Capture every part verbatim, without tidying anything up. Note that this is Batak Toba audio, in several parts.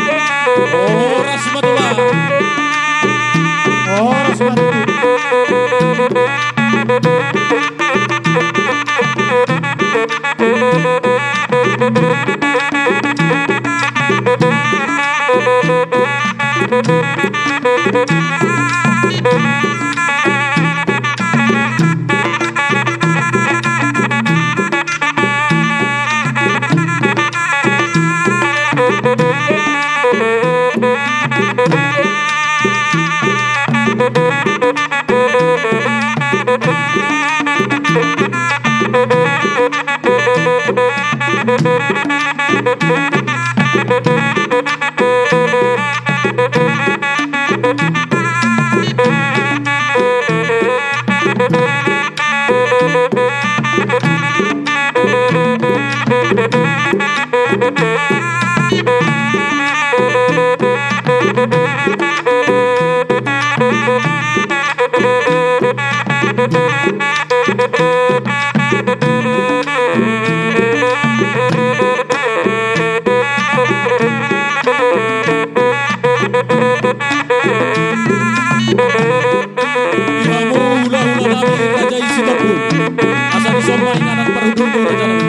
Horas ma tulang. Horas ma tulang. Di hamu hulahula nami Raja i Sitompul, asa dison ma inganan parhundulmu raja nami.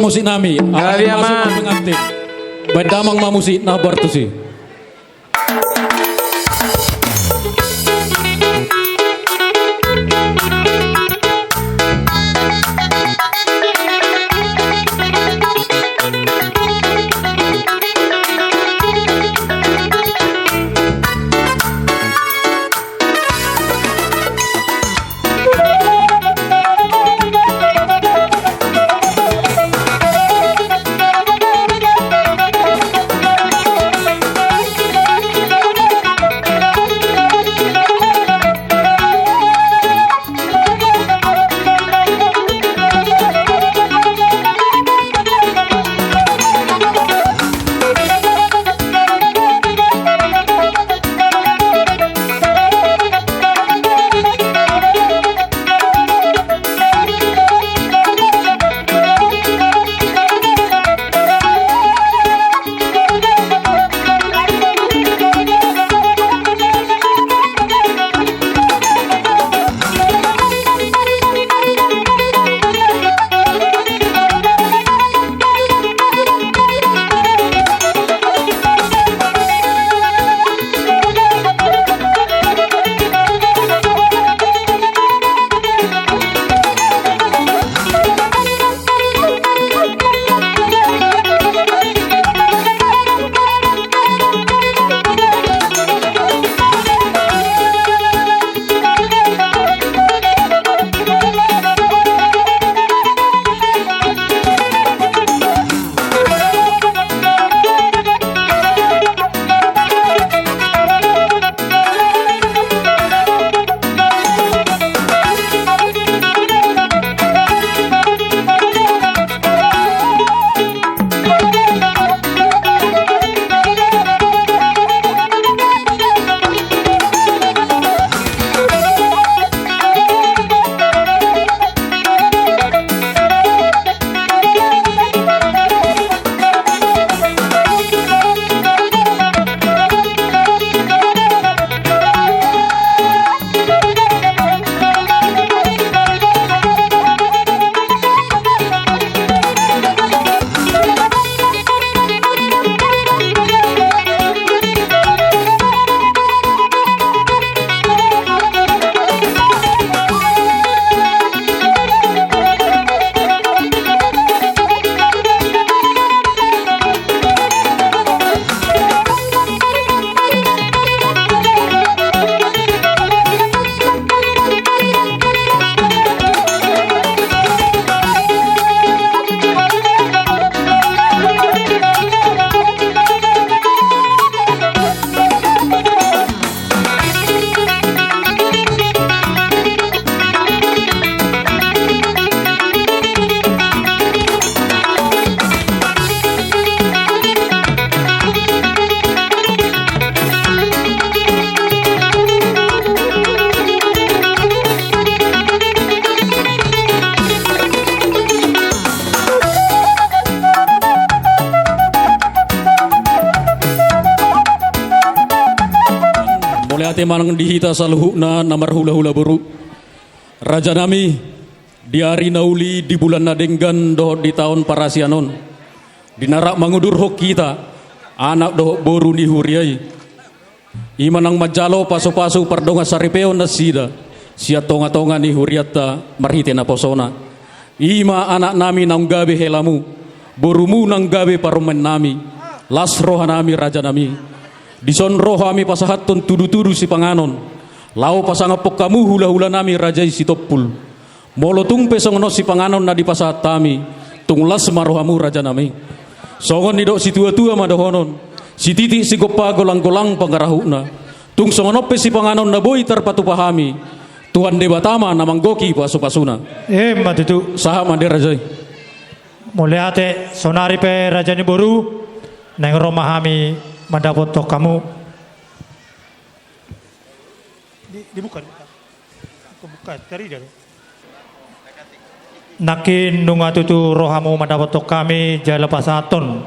Musik nami, gabe, ala amang, masuk pengantin. Baen damang ma musik na hombar tusi. Mauliate ma nang di hita saluhutna na marhulahula boru. Rajanami, di ari na uli, di bulan na denggan dohot di taon parasian on, di na rap mangudurhon hita anak dohot boru ni huria i, i ma nang manjalo pasupasu pardongansaripeon nasida sian tongatonga ni hurianta marhite naposona. I ma anaknami naung gabe helamu, borumu naung gabe parumaennami. Las rohanami, rajanami. Dison ro hami pasahathon tudutudu sipanganon, laho pasangaphon hamu hulahulanami raja i Sitompul. Molo tung pe songon on sipanganon na dipasahat hami, tung las ma rohamu, rajanami. Songon nidok situatua ma dohonon: Sititik sigompa, golanggolang pangarahutna. Tung songon on pe sipanganon na boi tarpatupa hami, Tuhan Debata ma na manggohi pasupasuna. Emma tutu. Sahat ma di raja i. Mauliate, saonari pe raja ni boru, naeng ro ma hami mandapothon hamu. Di, dibuka, dibuka. Buka, tarida do. Nangkin nunga tutu ro hamu mandapothon hami jala pasahathon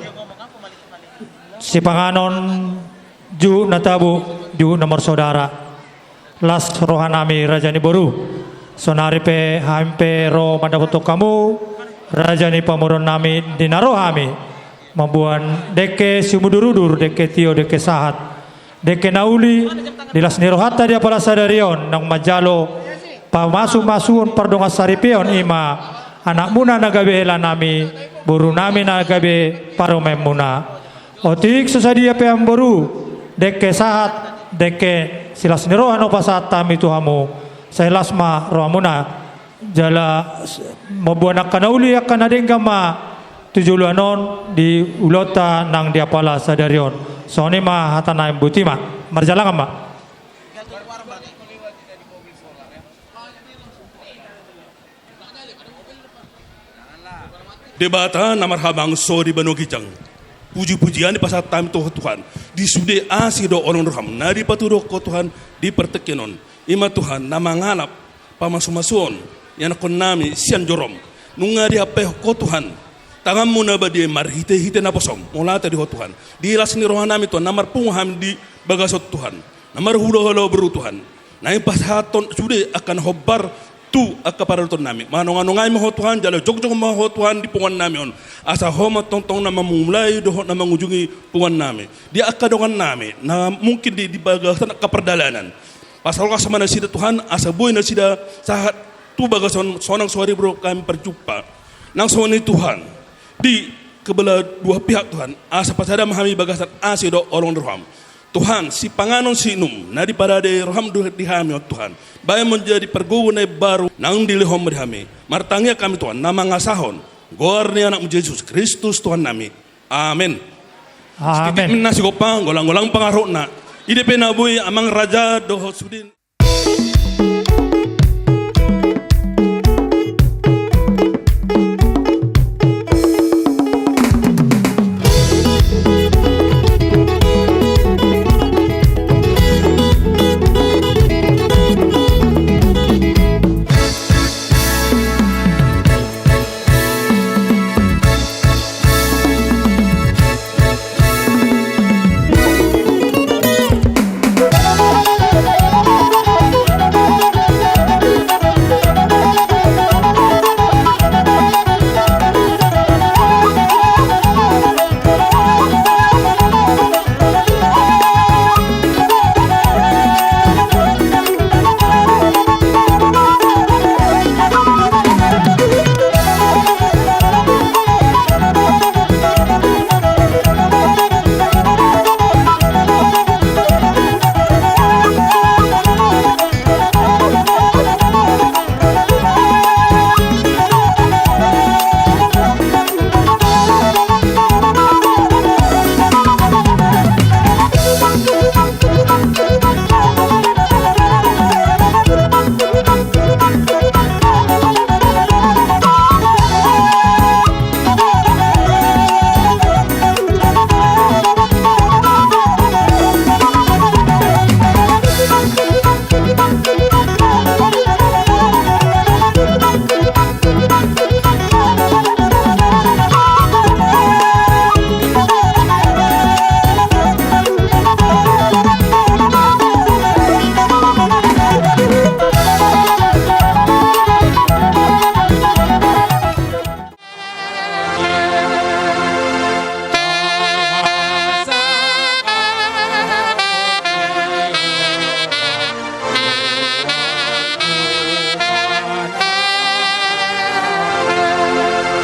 sipanganon juhut na tabo, juhut na marsaudara. Las rohanami, raja ni boru. Saonari pe hami pe ro mandapothon hamu, Raja ni pamoruon nami, di na ro hami mamboan dengke simudur-udur, dengke tio, dengke sahat, dengke na uli, di las ni rohanta di apala sadari on naung manjalo pamasu-masuon pardongansaripeon, i ma anakmuna na gabe hela nami, boru nami na gabe parumaenmuna. Otik so sadia pe amangboru, dengke sahat, dengke silas ni roha na hupasahat hami tu hamu, sai las ma rohamuna. Jala s-, mamboan angka na uli angka na denggan ma tu joloan on di ulaonta nang di apala sadari on. Songon i ma hata nami, boti ma. Marjalangan ma. Debata na marhabangsa di banua ginjang, puji-pujian dipasahat hami tu Ho Tuhan, di sude asi dohot holong ni roham na dipatuduhon Ho Tuhan di partingkian on. I ma Tuhan, na mangalap pamasu-masuon ni anakkon nami sian joro-M. Nunga dihampehon Ho Tuhan tanganmu na badia i marhite-hite naposom, mauliate di Ho Tuhan. Di las ni roha nami Tuhan, na marpungu hami di bagas on Tuhan, na marhulahula boru Tuhan, naeng pasahathon sude angka na hombar tu angka paradaton nami. Manonga-nongai ma Ho Tuhan, jala jongjong ma Ho Tuhan di punguan nami on, asa Ho ma tongtong na mamulai dohot na mangujungi punguan nami. Di angka dongan nami na mungkin di, di bagasan angka pardalanan, pasalokas ma nasida Tuhan, asa boi nasida sahat tu bagas on, sonang sori boru hami parjumpa. Nang songon i Tuhan, di kebelah dua pihak Tuhan, asa pasada ma hami bagasan asi dohot holong ni roham. Tuhan, sipanganon siinum na diparade roham do di hami on Tuhan, bahen ma jadi pargogo na imbaru naung dilehonmu di hami. Martangiang hami Tuhan, na mangasahon goar ni anakmu Jesus Kristus Tuhan nami. Amen. Amen. Sititi ma na sigompa, golang-golang pangarahutna. Ida pe na boi amang raja dohot sude.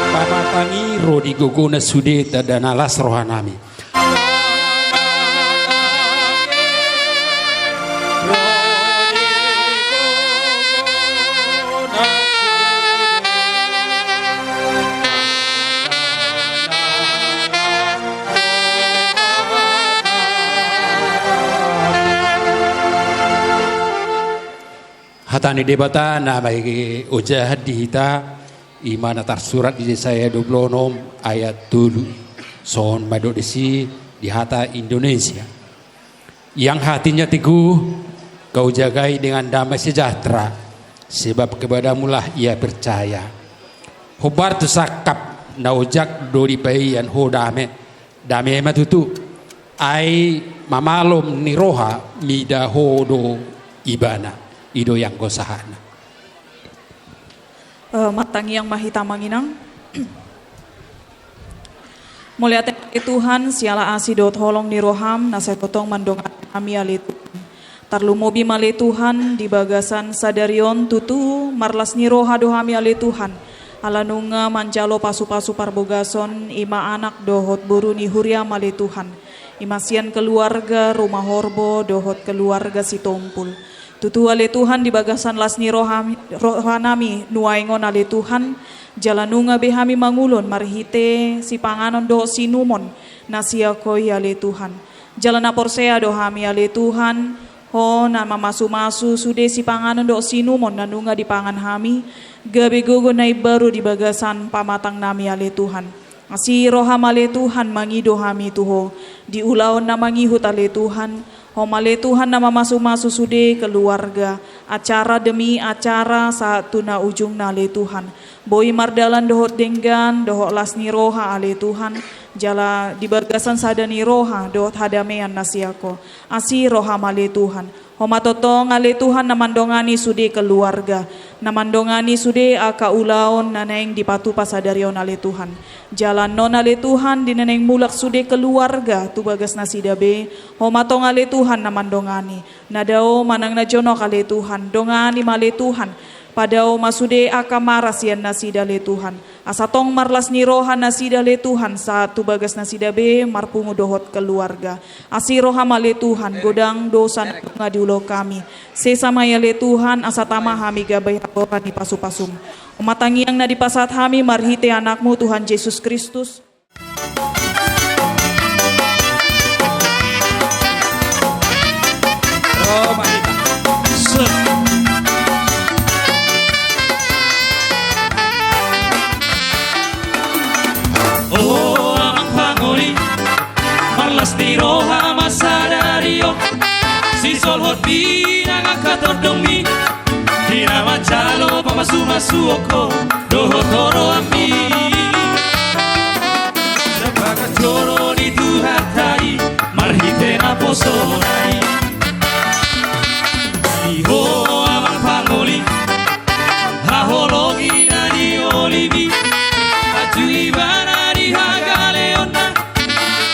Pamatang i ro di gogona sude, tanda na las roha nami. Hata ni Debata na mangihut di hita, i ma na tarsurat di Jesaya dua puluh enam ayat tolu. Songon ma didok disi di hata Indonesia. Yang hatinya teguh, kau jagai dengan damai sejahtera, sebab kepadamulah ia percaya. Hombar tu sangkap na ojak do dipaian ho dame, dame ma tutu. Ai mamalom ni roha mida ho do ibana, i do ianggo sahatna. Eh, martangiang ma hita amang inang. Mauliate ma ale Tuhan, siala asi dohot holong ni roham, na sai tongtong mandongani hami ale Tuhan. Tarlumobi ma ale Tuhan, di bagasan sadari on tutu, marlas ni roha do hami ale Tuhan. Ala nunga manjalo pasu-pasu parbogason, i ma anak dohot boru ni huriam ale Tuhan. I ma sian keluarga, rumah horbo, dohot keluarga Sitompul. Tutu ale Tuhan di bagasan las ni roha, rohanami nuaeng on ale Tuhan, jala nunga be hami mangulon marhite sipanganon dohot siinumon na sian Ho i ale Tuhan. Jala na porsea do hami ale Tuhan, Ho na mamasu-masu sude sipanganon dohot siinumon na nunga dipangan hami, gabe gogo na imbaru di bagasan pamatangnami ale Tuhan. Asi roham ale Tuhan mangido hami tu Ho, di ulaon na mangihut ale Tuhan, Ho ma ale Tuhan na mamasu-masu sude keluarga, acara demi acara sahat tu na ujungna ale Tuhan. Boi mardalan dohot denggan, dohot las ni roha ale Tuhan, jala di bagasan sada ni roha, dohot hadamean na sian Ho. Asi roham ale Tuhan. Ho ma tongtong ale Tuhan na mandongani sude keluarga, na mandongani sude angka ulaon na naeng dipatupa sadari on ale Tuhan. Jala annon ale Tuhan di na naeng mulak sude keluarga tu bagas nasida be, Ho ma tong ale Tuhan na mandongani. Na dao manang na jonok ale Tuhan, dongani ma ale Tuhan. Padao ma sude angka mara sian nasida ale Tuhan. Asa tong marlas ni roha nasida ale Tuhan, sahat tu bagas nasida be marpungu dohot keluarga. Asi roham ale Tuhan, godang dosa na nunga diulahon hami. Sesa ma i ale Tuhan, asa tama hami gabe haroro ni pasu-pasum. Ho ma tangiang na dipasahat hami marhite Anakmu Tuhan Jesus Kristus. O Amang Pangoli, marlas ni roha ma sadari on, sisolhot di nang angka tondongmi, di na manjalo pamasu-masuon Ho dohot horoanmi. Sian bagas joro ni Tuhanta i, marhite naposona i. Di Ho Amang Pangoli, haholongi na niolimi, aju ibana di hagaleonna,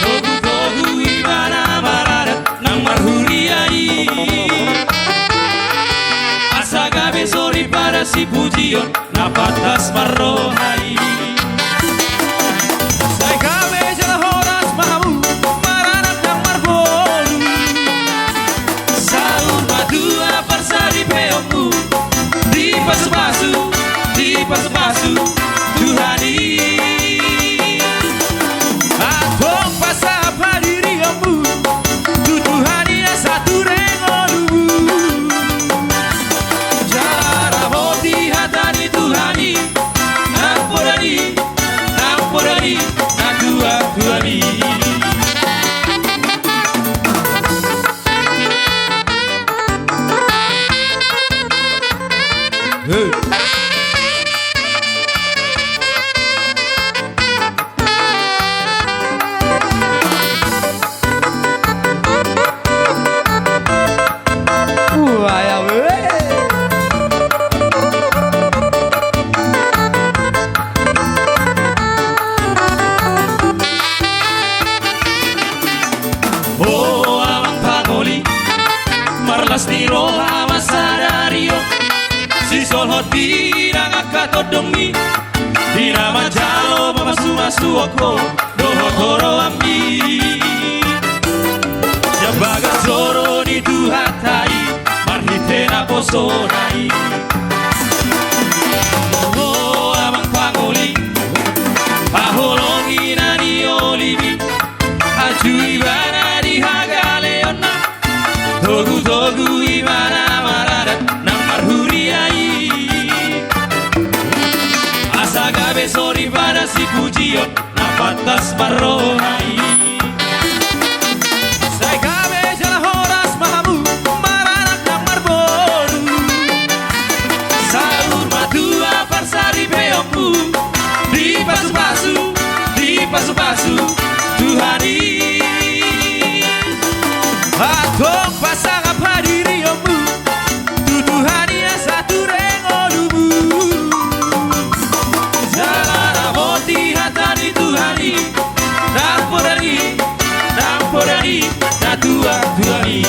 togu-togu ibana maradat nang marhuria i. Asa gabe soripada sipujion na pantas marroha i. Sai gabe jala horas ma hamu, maranak nang marboru. Saur matua parsaripeonmu, dipasu-pasu, dipasu-pasu Tuhan i. Antong pasangap hadirionmu tu Tuhan i asa ture ngolumu. Jala ramoti hata ni Tuhan i, nang poda ni, nang poda ni natuatuami. Hey. O Amang Pangoli, marlas ni roha ma sadari on, sisolhot di nang angka tondongmi, di na manjalo pamasu-masuon Ho dohot horoanmi. Sian bagas joro ni Tuhanta i, marhite naposona i. O Amang Pangoli, haholongi na niolimi, aju ibana di hagaleonna, togu-togu ibana maradat nang marhuria i. Asa gabe soripada sipujion na pantas marroha i. Sai gabe jala horas ma hamu, maranak nang marboru. Saur matua parsaripeonmu, dipasu-pasu, dipasu-pasu Tuhan i. Antong pasangap hadirionmu tu Tuhan i asa ture ngolumu. Jala ramo Tuhan i.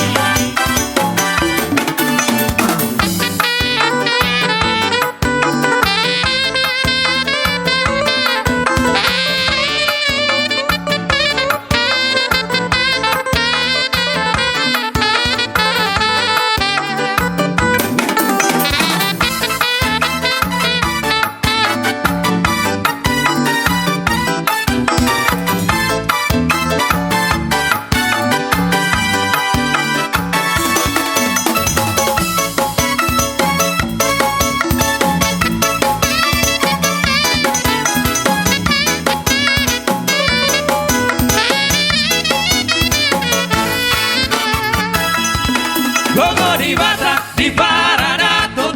Gogo di bata di paradaton,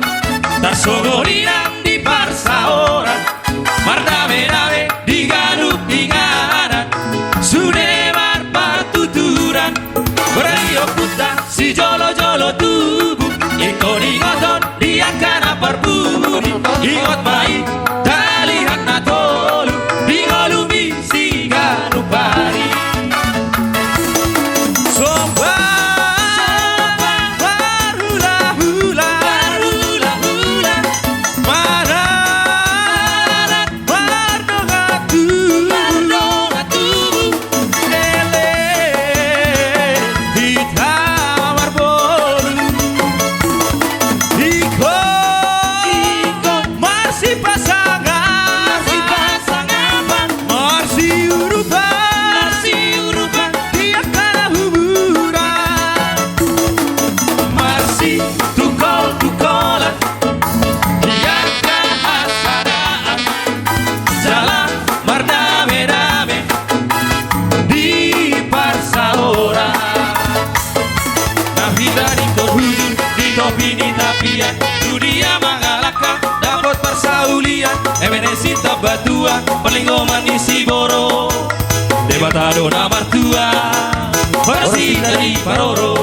tarsongon inang di parsaoran, mardame-dame di ganup inganan, sude marpartuturan, berani ompunta sijolo-jolo tubu, ingkon ingoton di angka na parpudi, ingot ma i dalihan na tolu, di ngolumi siganup ari. Somba, somba, marhula-hula, marhula-hula, mararat, mardongan tubu, mardongan tubu, ele hita marboru. Ingkon, ingkon marsipasangapan, marsiurupan, marsiurupan di angka na huburan, marsitungkol-tungkolan di angka hasadaan, jala mardame-dame di parsaoran. Na hita di tohujur di topi ni tapian, tu dia mangalangka dapot parsaulian, eme na sitambatua parlinggoman ni siborok. Debata do na martua, horas hita diparorot.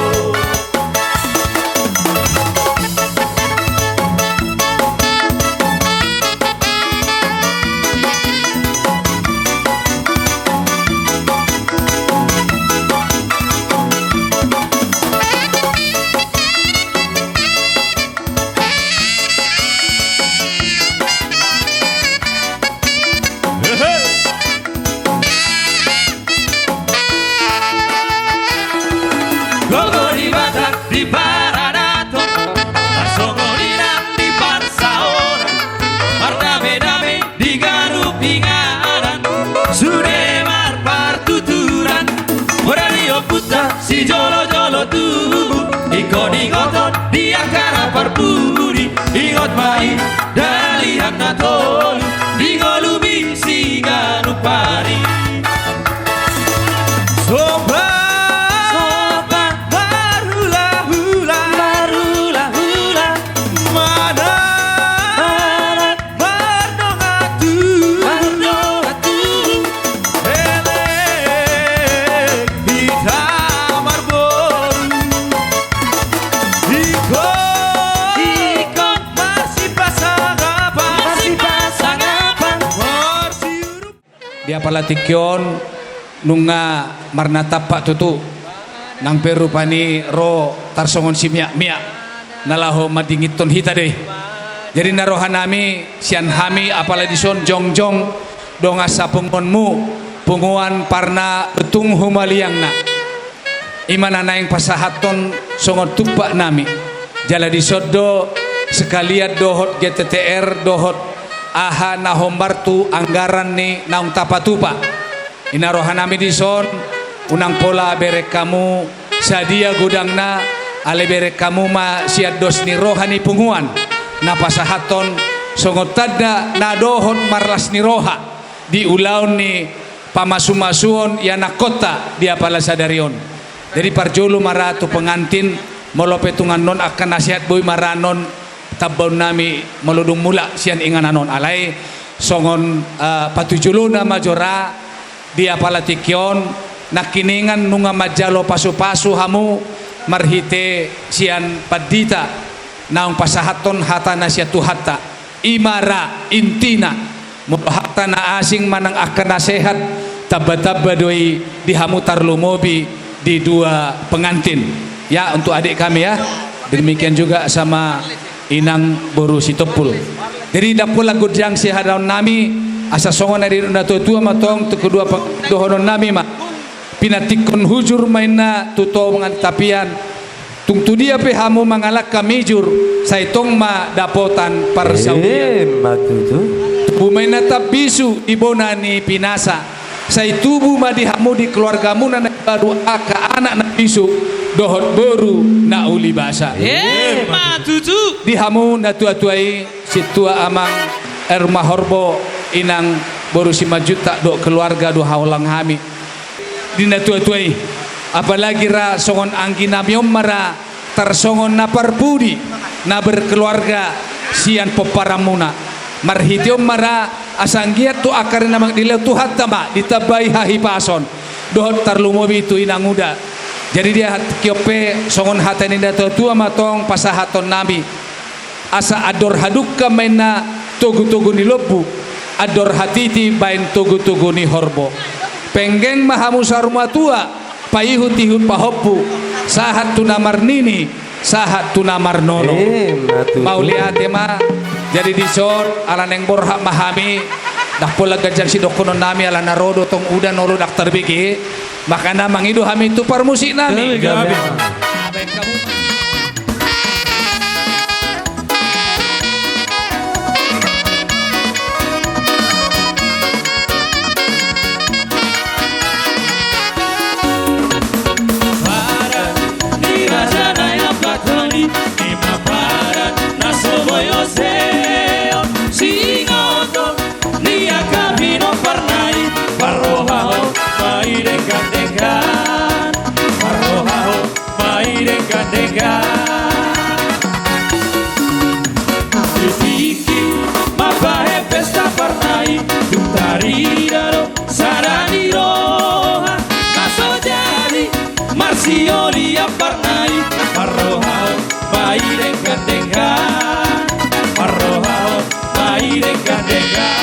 Gogo di bata di paradaton, tarsongon inang di parsaoran, mardame-dame di ganup inganan, sude marpartuturan, berani ompunta sijolo-jolo tubu, ingkon ingoton di angka na parpudi, ingot ma i dalihan na tolu, di ngolumi siganup ari. Somba, somba, marhula-hula, marhula-hula, mararat, mararat, mardongan tubu, mardongan tubu, ele hita marboru. Ingkon, ingkon marsipasangapan, marsipasangapan, marsiurupan. Di apala tingki on nunga marnatampak tutu, nang pe rupani ro tarsongon simiakmiak na laho mandinginhon hita do i. Jadi na rohanami sian hami apala dison jongjong dongan sapunguanmu, Punguan Parna Tung Humaliangna. I ma na naeng pasahathon songon tumpaknami. Jala dison do sekalian dohot G T T R dohot aha na hombar tu anggaran ni naung tapatupa. I na rohanami dison, unang pola bereng hamu sadia godangna, alai bereng hamu ma sian dos ni roha ni punguan na pasahathon songon tanda na dohot marlas ni roha di ulaon ni pamasumasuon i anakkonta di apala sadari on. Jadi parjolo ma ra tu pengantin, molo pe tung annon angka nasehat boi ma ra annon tambaonnami molo dung mulak sian inganan on. Alai songon, eh, patujolona ma jo ra di apala tingki on, nangkiningan nunga manjalo pasupasu hamu marhite sian pandita naung pasahathon hata na sian Tuhanta. I ma ra intina, molo hata na asing manang angka nasehat, tambatamba do i di hamu tarlumobi di dua pengantin. Ya, untuk adik kami ya. Demikian juga sama Inang boru Sitompul. Jadi, ndang pola godang sihadahon nami, asa songon na nidok ni natuatua ma tong tu kedua pe-, dohonon nami ma. Pinantikhon hujur ma inna tu tonga ni tapian. Tung tu dia pe hamu mangalangka mijur, sai tong ma dapotan parsaulian. Emma tutu. Tubu ma inna tambisu di bona ni pinasa. Sai tubu ma di hamu di keluargamuna na baru angka anak na bisuk dohot boru na uli basa. Emma tutu. Di hamu natuatua i, sintua amang, Erma Horbo, Inang boru Simanjuntak dohot keluarga, do hahollang hami di natuatua i. Apalagi ra songon anggi nami on ma ra tarsongon na parpudi na berkeluarga sian pomparanmuna. Marhite on ma ra asa anggiat tu angka ari na mangaliat Tuhanta ma ditambai hahipason dohot tarlumobi tu inanguda. Jadi di angka tingki on pe songon hata ni natuatua ma tong pasahaton nami. Asa andor hadungka ma inna togutogu ni lombu, andor hatiti baen togutogu ni horbo. Penggeng ma hamu saur matua, paihutihut pahompu, sahat tu na marnini, sahat tu na marnono. Emma tutu. Mauliate ma. Jadi dison, ala naeng borhat ma hami, ndang pola ganjang sidohonon nami, ala na ro do tong udan olo ndang tarbege. Makana mangido hami tu parmusik nami. Gabe, gabe. Paran ni raja na i Ampat Holi, ima paran na so boi oseon, singoton ni angka pinompar na i, parrohahon ma i denggan-denggan, parrohahon ma i denggan-denggan. Di tingki mambahen pesta parna i, tung tarida do sada ni roha na so jadi marsiolian parna i, parrohahon ma i denggan-denggan, parrohahon ma i denggan-denggan.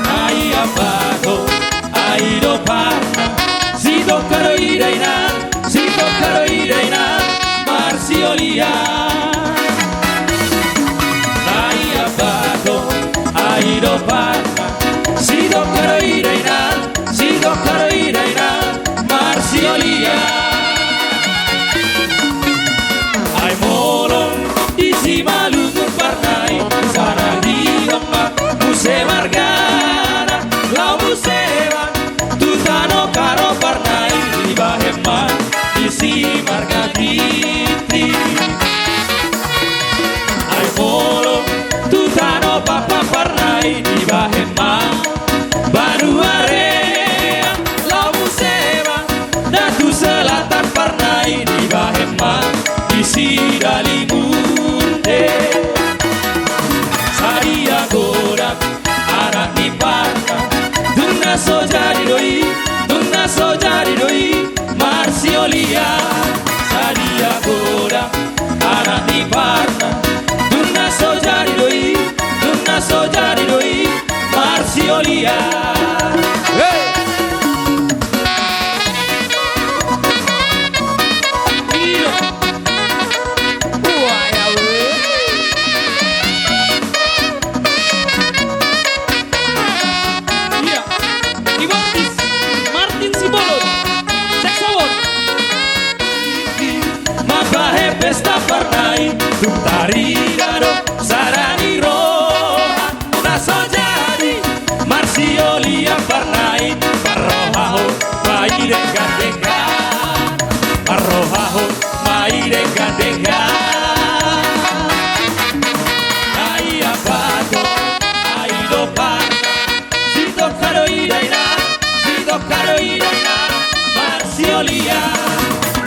Ai ambato, ai domparna, sidongka do i dainang, sidongka do i dainang marsiolian. Ai ambato, ai domparna, sidongka do i dainang, sidongka do i dainang marsiolian. Ai molo di Simalungun parna i, sada dihon ma muse margana, laho muse ma tu tano Karo parna i, dibahen ma di Simarga Ginting. Ai molo tu tano Pakpak parna i, dibahen ma banua Reang, laho muse ma da tu selatan parna i, dibahen ma di Sidalimunde. Sadia godang anak ni parna, dung na so jadi do i, dung na so jadi do i marsiolian. Sadia godang anak ni parna, dung na so jadi do i, dung na so jadi do i marsiolian. Hei! Ia. Ia. Keyboardis Martin Simbolon. Saxophone. Mambahen pesta parna i, tung tarida do sada ni roha na so jadi marsiolian parna i, parrohahon ma i denggan-denggan, parrohahon ma i denggan-denggan. Ai ambato, ai domparna, sidongka do i dainang, sidongka do i dainang marsiolian.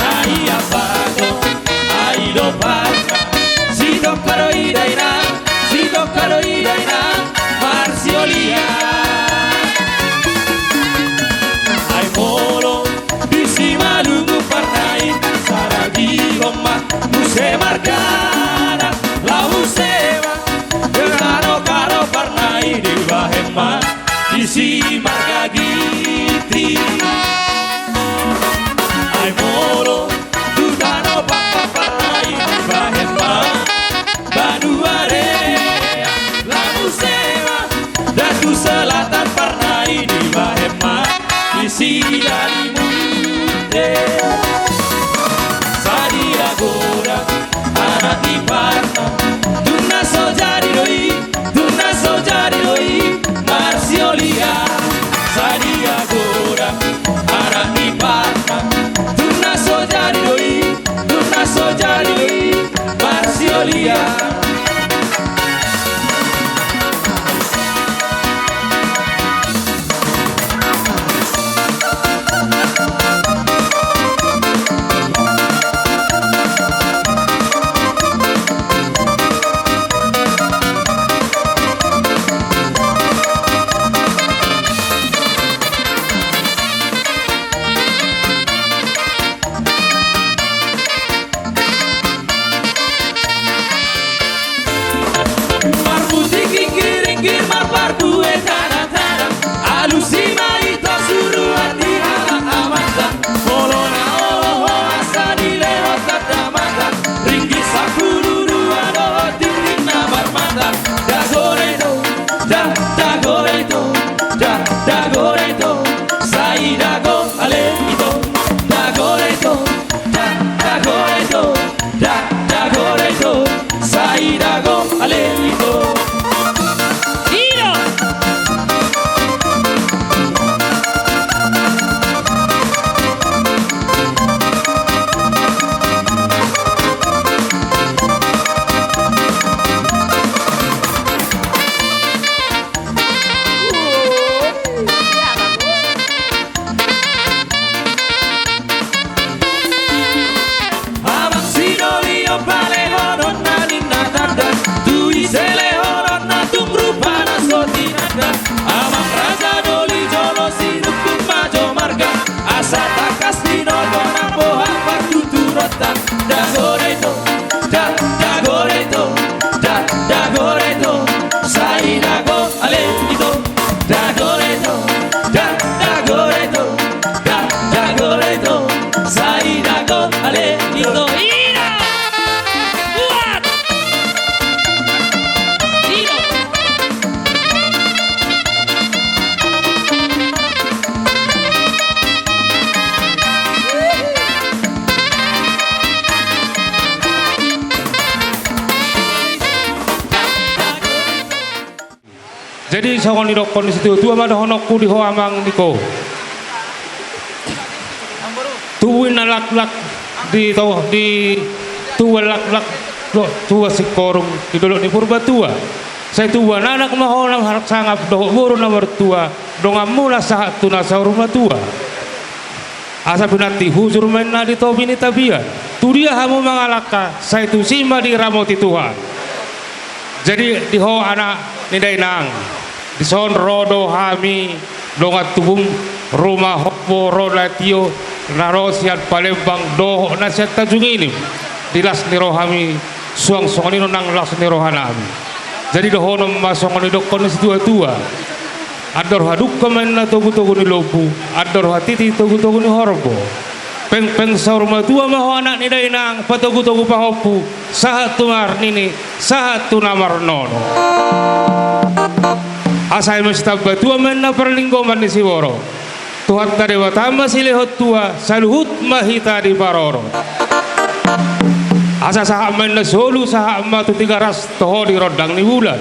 Ai ambato, ai domparna, sidongka do i dainang, sidongka do i dainang marsiolian. Ai molo di Simalungun parna i, sada dihon ma muse margana, laho muse ma tu tano Karo parna i, dibahen ma di Simarga Ginting. Sidari mute. Sadia godang anak iparna, tung na so jadi do i, tung na so jadi do i, marsiolian. Sadia godang anak iparna, tung na so jadi do i, tung na so jadi do i, marsiolian. Marmusikingkir-ingkir, marparbue tadang-tadang, alusi ma ito suruan di halak amanta. Molo na olo ho asa dilehon tanda mata, ringgit sampulu dua dohot tingting na marmata. Dago da ito, da, dago da ito, da, dago da ito, sai dago ale ito. Dago da ito, da, dago da ito, da, dago da ito, sai dago ale ito. Ino. Amang Sinolion palehonon na ninna tanda, tu ise lehononna tung rupana so tinanda. Amang Raja Doli jolo sinungkun ma jo marga, asa tangkas tinoldo na boha partuturonta. Dago da ito, da, dago da ito, da, dago da ito, sai dago ale ito. Dago da ito, da, dago da ito, da, dago da ito, sai dago ale ito. Ina! Buat! Ino! Jadi songon nidokkon ni situatua ma dohononku di ho amang niko. Tubu inna laklak di to, di tubuan laklak dohot tubuan singkoru di dolok ni Purbatua. Sai tubuan anak ma ho na marhaha sangap dohot boru na martua, donganmuna sahat tu na saur matua. Asa pinantik hujur ma inna di topi ni tapian. Tudia hamu mangalangka, sai tusi ma diramoti Tuhan. Jadi di ho anak ni dainang, dison ro do hami dongan tubum, ruma hombo ro na tio, na ro sian Palembang dohot na sian Tanjung Ilim. Di las ni rohami, suang songon i do nang las ni rohanami. Jadi dohonon ma songon nidokkon ni situatua. Andor hadungka ma inna togutogu ni lombu, andor hatiti togutogu ni horbo. Pengpeng saur matua ma ho anak ni dainang, patogutogu pahompu, sahat tu marnini, sahat tu na marnono. Asa i ma sitamba tua ma inna parlinggoman ni siborok. Tuhanta Debata ma silehon tua, saluhut ma hita diparorot. Asa sahat ma inna solu, sahat ma tu Tigaras, toho di rondang ni bulan.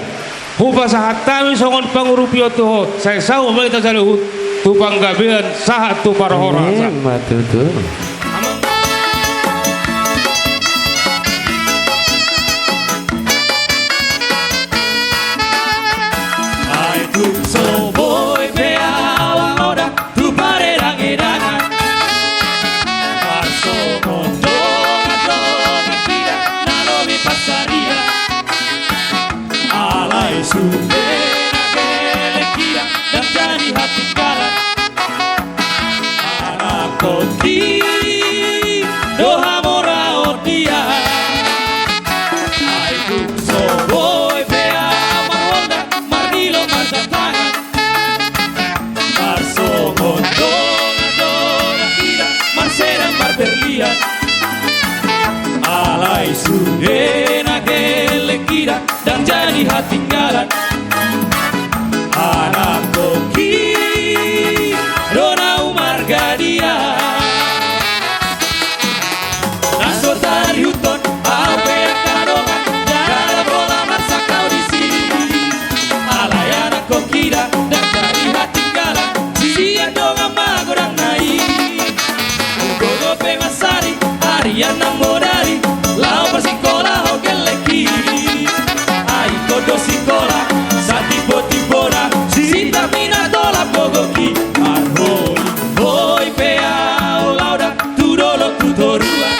Hupasahat hami songon pangurupion tu ho, sai saut ma hita saluhut tu panggabean sahat tu parhorasan. Ima tutu. Ai tung so boi pe ahu mangodang tu paredangedangan. Parsongon dongan-dongan hita na lobi pansarian. Alai sude na gelek hita ndang jadi hatinggalan. Anakkon di Margadia. Na so tarihuthon au pe angka dongan, jala pola marsangkap disi. Alai anakkonhida ndang jadi hatinggalan sian dongan magodangna i. Hugogo pe mansari arian nang modari, laho parsingkolahon gellengki. Ai ingkon do singkola satimbotimbona, sitamina tolap gogoki. Marhoihoi pe au laho da tu dolok tu toruan.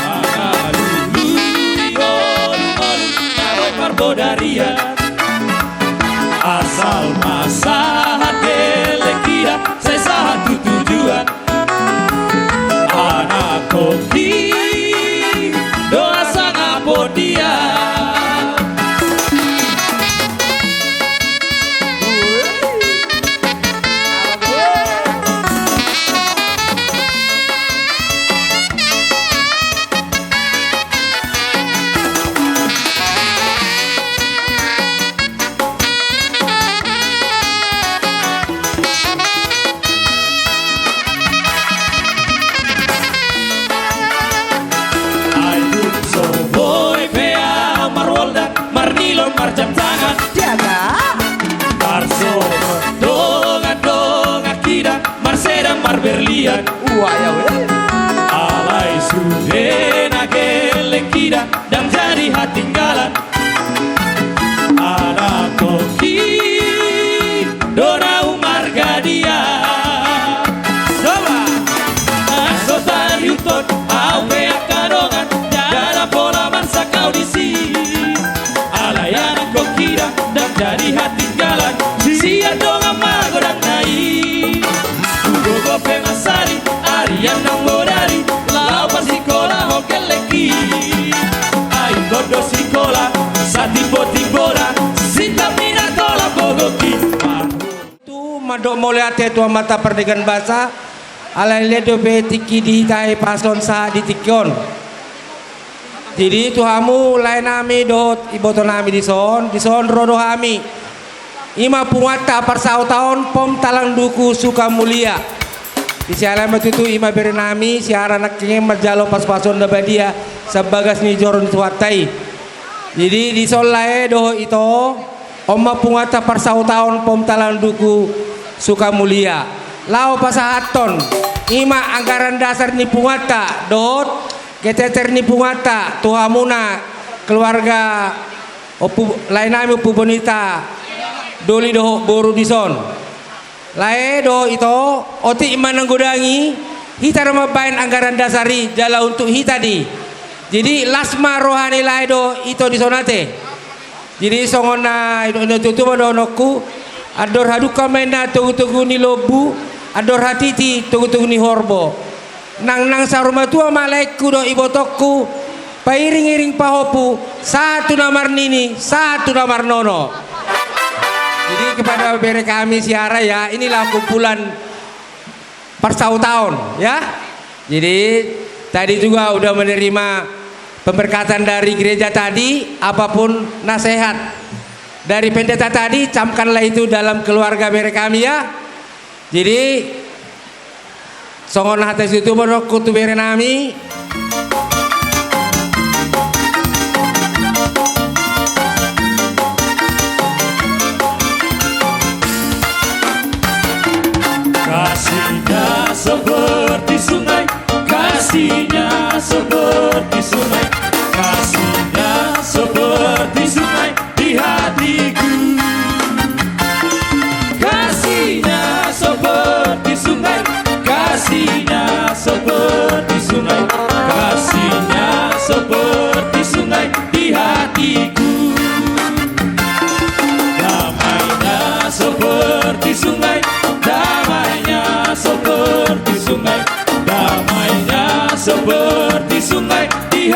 Mangalului oluolu na boi marbodarian. Asal ma sahat gellengkida, sai sahat tu tujuan. Anakkonhi do asa nga podia. Ai dung so boi pe au marwolda, marnilon, marjamtangan. Jaga. Marsogot dongan-donganhida, marseda marberlian. Ua ya we. Alai sude na gellengkida ndang jadi hatinggalan. Anakkonhi do na ummarga dia. Soba. Na so tarihuthon au pe angka dongan, jala pola marsangkap disi. Alai anakkonhida ndang jadi hatinggalan sian dongan magodangna i. Hugogo pe mansari arian nang modari, laho parsingkolahon gellengki. Ai ingkon do singkola satimbotimbona, sitamina tolap gogoki. Tu mandok mauliate tu Amanta Pardenggan Basa, alai lean dope tingki di hita i pason sahat di tingki on. Jadi tu hamu laenami dohot ibotonami dison, dison ro do hami. I ma punguanta parsaotaon Pom Talang Duku Sukamulia. Di siala ma tutu i ma berenami, siara nangkin manjalo pasupasu na badia sian bagas ni joro ni Tuhanta i. Jadi dison lae dohot ito, on ma punguanta parsaotaon Pom Talang Duku Sukamulia. Laho pasahathon i ma anggaran dasar ni punguanta dohot keteter ni punguanta tu hamuna keluarga ompu, laenami Ompu Bonita, doli dohot boru dison. Lae dohot ito, otik ma nanggo dang i, hita do mambahen anggaran dasar i jala untuk hita do i. Jadi las ma roha ni lae dohot ito dison ate. Jadi songon na nidok ni natuatua ma dohononku, andor hadungka ma inna togutogu ni lombu, andor hatiti togutogu ni horbo. Nang, nang saur matua ma laengku dohot ibotongku, pairingiring pahompu, sahat tu na marnini, sahat tu na marnono. Jadi kepada bere kami siara ya, inilah kumpulan parsaotaon ya. Jadi tadi juga udah menerima pemberkatan dari gereja tadi, apapun nasehat dari pendeta tadi, camkanlah itu dalam keluarga bere kami ya. Jadi songon hata situtu ma dohononku tu berenami. Kasihnya seperti sungai, kasihnya seperti sungai, kasihnya seperti sungai di hatiku. Kasihnya seperti sungai, kasihnya seperti sungai, kasihnya seperti sungai di hatiku. Damainya seperti sungai, damainya seperti sungai, damainya seperti sungai di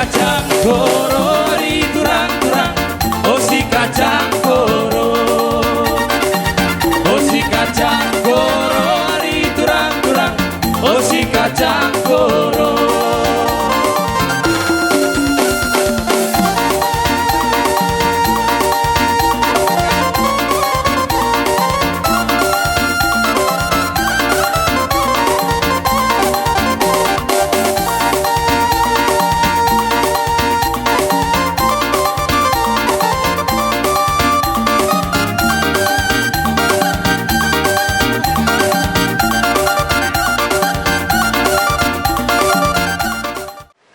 Kacang koro di turang-turang, o si kacang koro. O si kacang koro di turang-turang, o si kacang koro.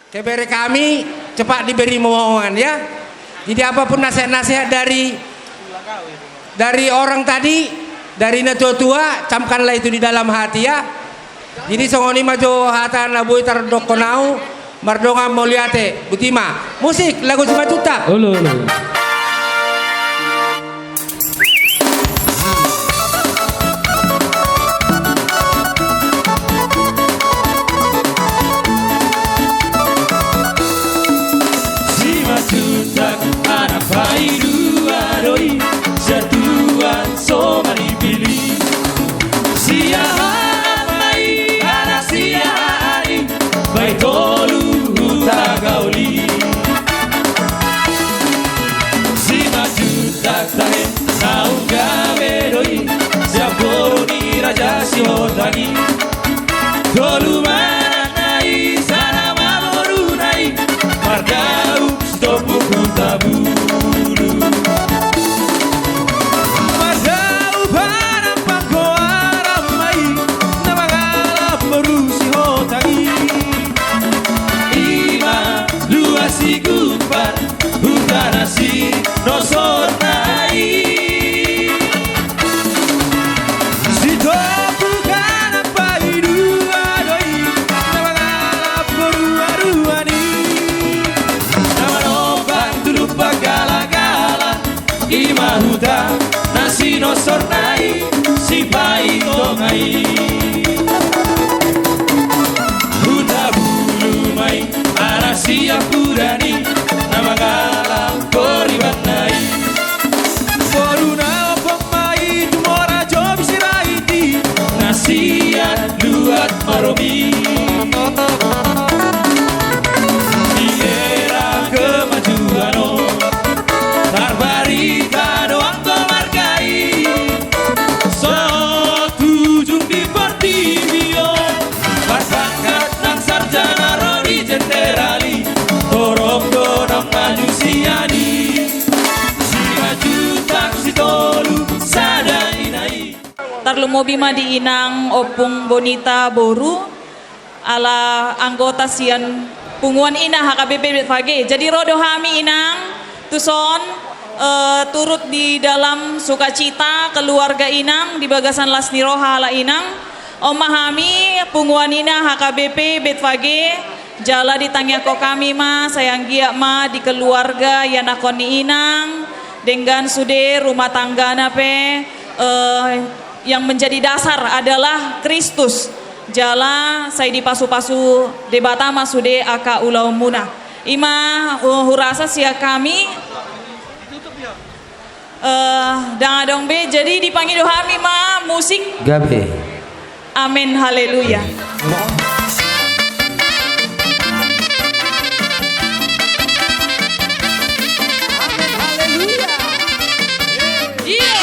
Kebere kami cepat diberi momongan, ya. Jadi, apapun nasihat-nasihat dari, dari orang tadi, dari natua-tua, camkanlah itu di dalam hati, ya. Jadi, songon i ma jo hata na boi tardokkon ahu, mardongan mauliate, botima. Musik, lagu Simanjuntak. Olo, olo. Simanjuntak anak paidua do i, sian tuan so manipili. Sia aha ma i, anak sia aha i, bahen tolu huta gaol i. Simanjuntak tahe naung gabe do i, sian boru ni Raja Sihotang i. Tolu ma anakna i, sada ma boruna i, marga Sitompuk Hutabulu. Marga Panampang goarna ma i, na mangalap boru Sihotang i. I ma Luat Sigumpar, huta na sinosorna i. Sitompuk anak paidua do i, na mangalap boru aruan i. Na manomba tu dumpa galagala, i ma huta na sinosorna i, Sipaitonga i. Hutabulu ma i, anak siampudan i, na mangalap poribanna i. Boruna ompung ma i, Tumora Jobi Sirait i, na sian Luat Marobi. Di era kemajuan on, tarbarita do anggo marga i. So tu ujung di portibi on, marpangkat nang sarjana ro di jenderal i, torop do naung maju sian i. Simanjuntak sitolu sada ina i. Tarlumobi ma di inang Ompung Bonita boru, ala anggota sian punguan ina H K B P Betfage. Jadi ro do hami inang, tuson, eh, turut di dalam sukacita keluarga inang di bagasan las ni roha ala inang. On ma hami punguan ina H K B P Betfage, jala ditangiangkon hami ma, sai anggiat ma di keluarga ianakhon ni inang, denggan sude rumah tanggana pe, eh, yang menjadi dasar adalah Kristus. Jala sai dipasupasu Debata ma sude angka ulaonmuna. I ma, uh, hurasa sian hami. Eh, ndang adong be, jadi dipangido hami ma musik. Gabe. Amen, haleluya. Amen, haleluya. Iya.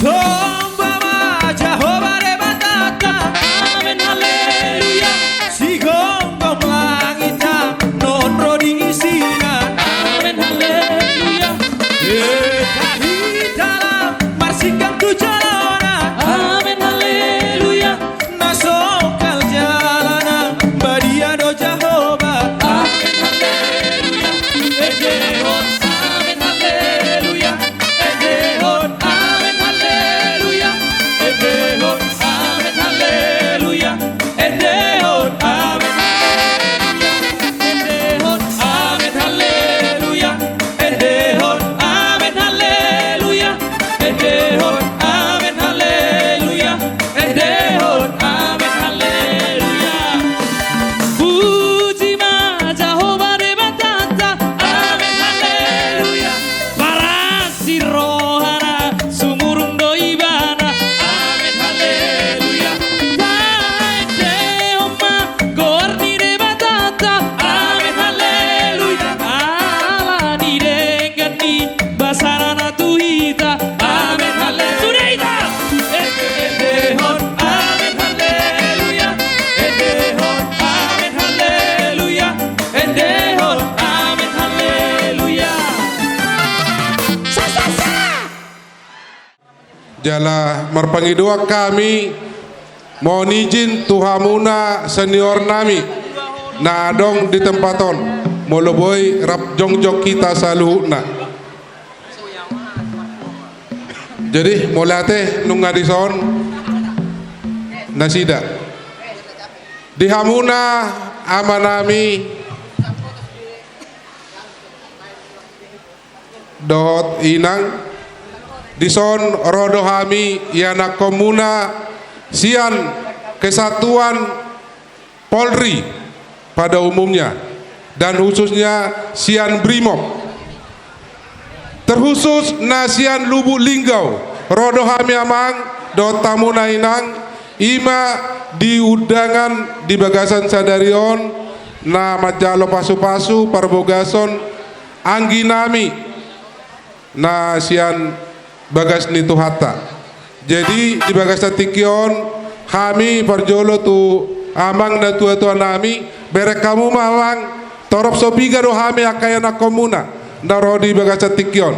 Somba ma Jahowa Debatanta. Amen, haleluya. Sigomgom langit nang on ro di isina. Amen, haleluya. Hita-hita lam marsinggang tu jolona. Amen, haleluya. Jala marpangidoan hami, mohon izin tu hamuna senior nami na adong di tempat on, molo boi rap jongjong hita saluhutna. Jadi mauliate, nunga dison nasida. Di hamuna ama nami dohot inang, dison ro do hami ianakhonmuna sian Kesatuan Polri pada umumnya, dan khususnya sian Brimob. Terkhusus na sian Lubuk Linggau, ro do hami amang dohot hamuna inang, i ma di undangan di bagasan sadari on, na manjalo pasupasu parbagason anggi nami na sian bagas ni Tuhanta. Jadi di bagasan tingki on, hami parjolo tu amang na tuatua nami, bereng hamu ma amang, torop so piga do hami angka ianakhonmuna na ro di bagasan tingki on.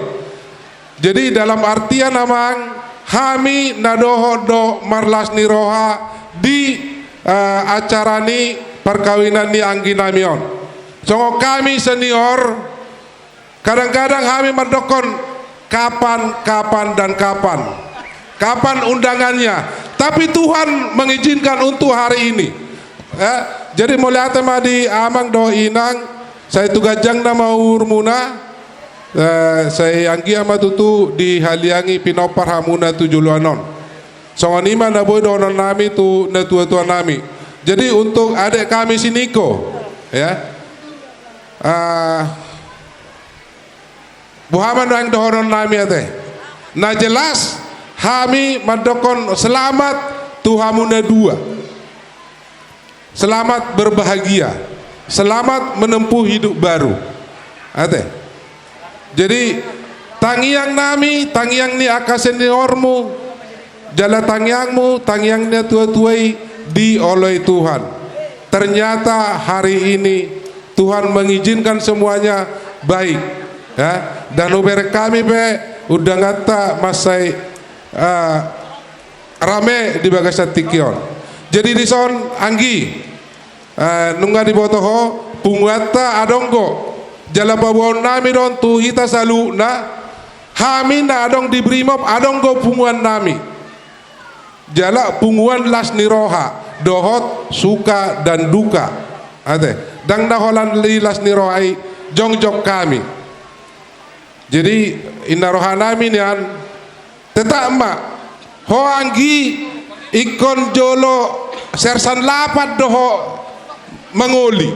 Jadi dalam artian amang, hami na dohot do marlas ni roha di, eh, acara ni parkawinan ni anggi nami on. Songon hami senior, kadang-kadang hami mandokkon, kapan, kapan, dan kapan. Kapan undangannya? Tapi Tuhan mengizinkan untuk hari ini. Eh, jadi mauliate ma di amang dohot inang, sai tu ganjangna ma umurmuna, eh, sai anggiat ma tutu dihaliangi pinompar hamuna tu joloan on. Songon i ma na boi dohonon nami tu na tuatua nami. Jadi untuk adek kami si Niko, ya. Ah, boha ma nuaeng dohonon nami ate? Na jelas, hami mandokkon selamat tu hamuna dua. Selamat berbahagia. Selamat menempuh hidup baru. Ate. Jadi, tangiang nami, tangiang ni angka seniormu, jala tangiangmu, tangiang ni natuatua i dioloi Tuhan. Ternyata hari ini Tuhan mengizinkan semuanya baik, ya. Dan hubereng hami pe undanganta mansai, eh, rame di bagasan tingki on. Jadi dison anggi, eh, nunga diboto ho, punguanta adong do. Jala paboaon nami do on tu hita saluhutna, hami na adong di Brimob adong do punguan nami. Jala punguan las ni roha dohot suka dan duka. Ate, ndang na holan i las ni roha i jongjong hami. Jadi inna roha nami nian, tetap ma ho anggi, ingkon jolo sersan lapan do ho mangoli.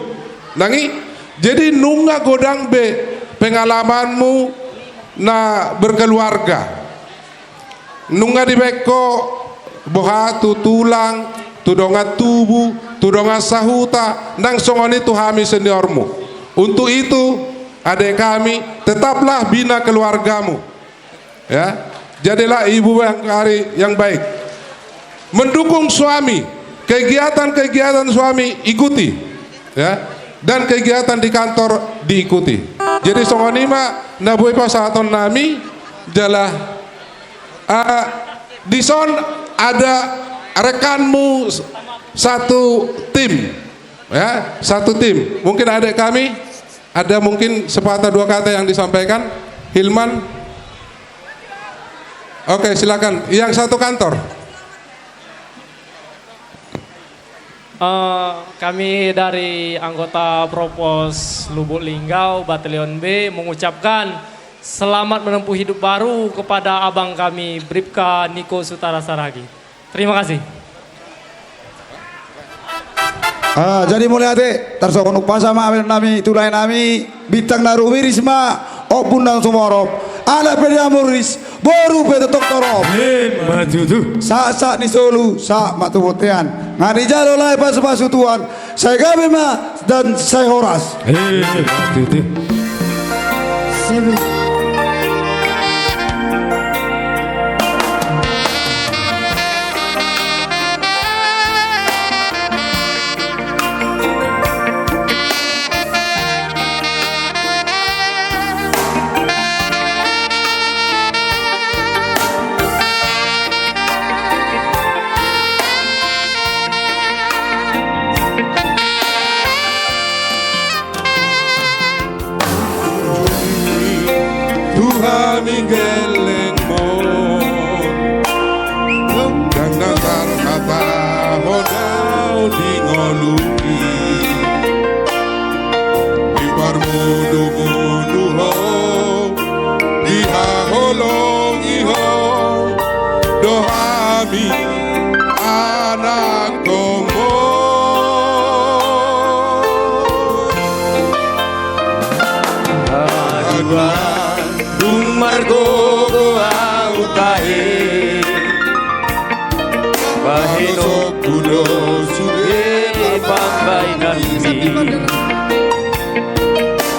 Nang i, jadi nunga godang be pengalamanmu na berkeluarga. Nunga dibaen ho boha tu tulang, tu dongan tubu, tu dongan sahuta, nang songon i tu hami seniormu. Untuk itu, adek kami, tetaplah bina keluargamu. Ya, jadilah ibu yang hari yang baik. Mendukung suami, kegiatan-kegiatan suami ikuti. Ya, dan kegiatan di kantor diikuti. Jadi songon i ma na boi pasahaton nami, jala, ah, dison ada rekanmu s-, satu tim. Ya, satu tim. Mungkin adek kami ada mungkin sepatah dua kata yang disampaikan. Hilman. Oke, silakan. Yang satu kantor. Eh, kami dari anggota Provos Lubuk Linggau, Batalion B, mengucapkan selamat menempuh hidup baru kepada abang kami, Bripka Niko Sutara Saragi. Terima kasih. Ah, jadi mauliate, tarsongon umpasa ma amang nami, tu lae nami, bintang na rumiris ma, ombun na sumorop, anak pe dia muriris, boru pe tongtong torop. Ima tutu. Sahat-sahat ni solu, sahat ma tu bontean. Nga dijalo lae pasupasu Tuhan, sai gabe ma dan sai horas. Ima tutu. hami anakkonmu. Haduan dung margogo ahu tahe, bahenonku do sude pambahenanmi.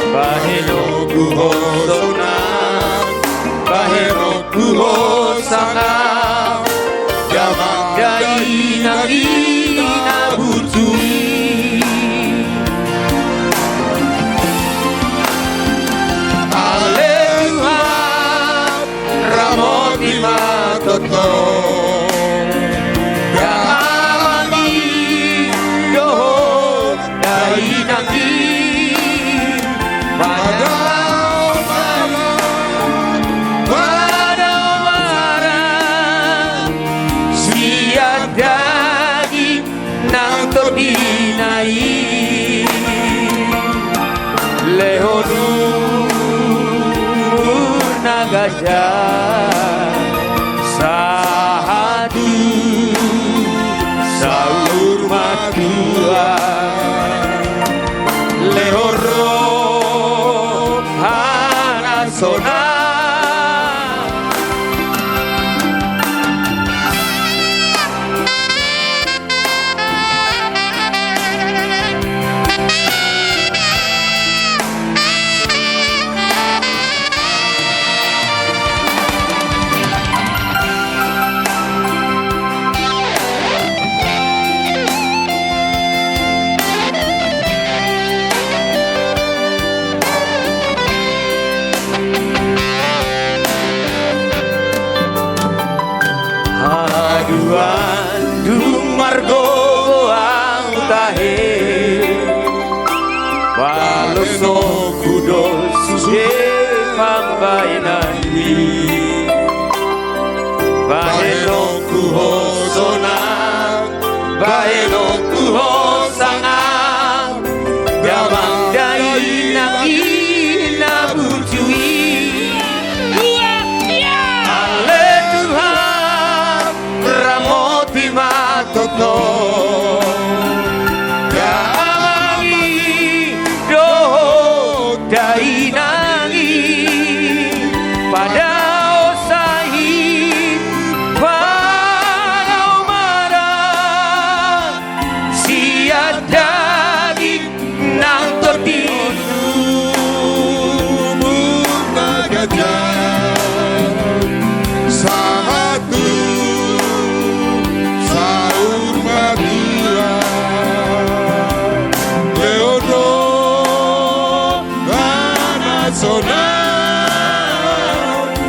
Bahenonku ho sonang, bahenonku ho sangap, damang dainang i na burju i. Ale Tuhan, ramoti ma tongtong damang i dohot dainang i. Padaomara, padaomara sian daging nang tondina i. Lehon umur na ganjang sahat tu saur matua. Lehon roha na sonang. Haduan dung margogo ahu tahe, balosonku do sude pambahenanmi. Bahenonku ho sonang, bahenonku ho sangap, damang dainang i na burju i. Ale Tuhan, ramoti ma tongtong damang i dohot dainang i. Padaomara, padaomara sian daging nang tondina i. Umur na ganjang sahat tu saur matua. Lehon roha na sonang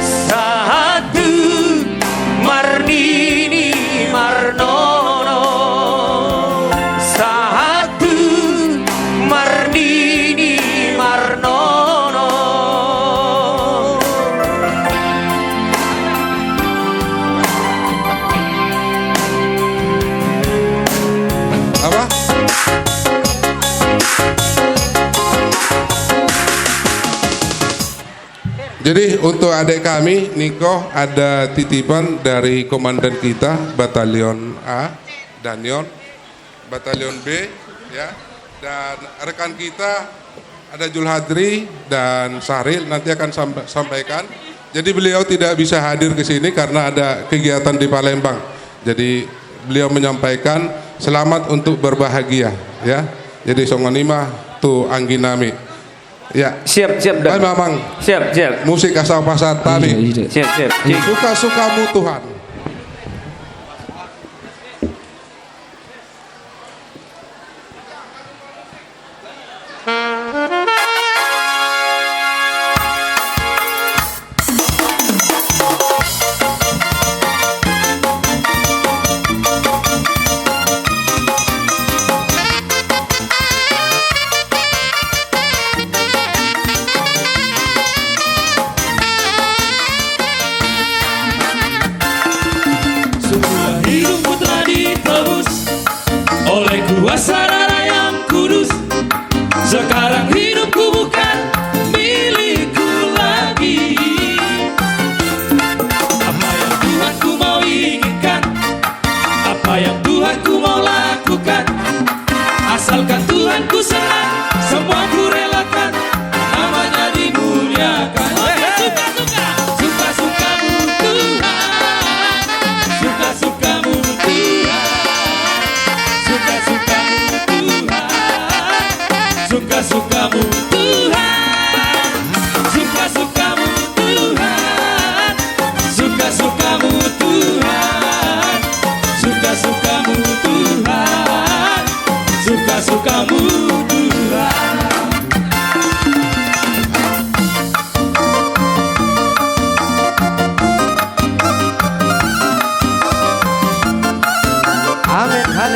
sahat tu marnini marnono, sahat tu marnini marnono. Apa? Jadi, untuk adik kami, Niko, ada titipan dari komandan kita, Batalion A, Danion, Batalion B, ya, dan rekan kita, ada Julhadri dan Sahril, nanti akan sampa-, sampaikan. Jadi, beliau tidak bisa hadir ke sini karena ada kegiatan di Palembang. Jadi, beliau menyampaikan selamat untuk berbahagia, ya. Jadi, songon i ma tu anggi nami. Ya. Siap, siap, Dam. Baen ma, Amang. Siap, siap. Musik asa pasahat hami. Iya, iya. Siap, siap. Siap. Suka-sukamu, Tuhan.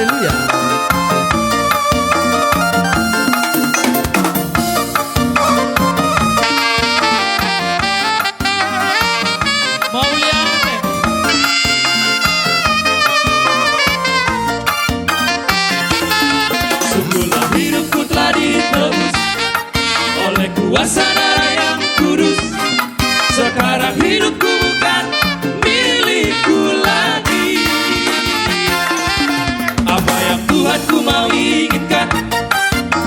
Haleluya. Mauliate. Semula hidupku telah ditebus oleh kuasa darah yang kudus. Sekarang hidupku bukan milikku lagi. Apa yang Tuhanku mau inginkan,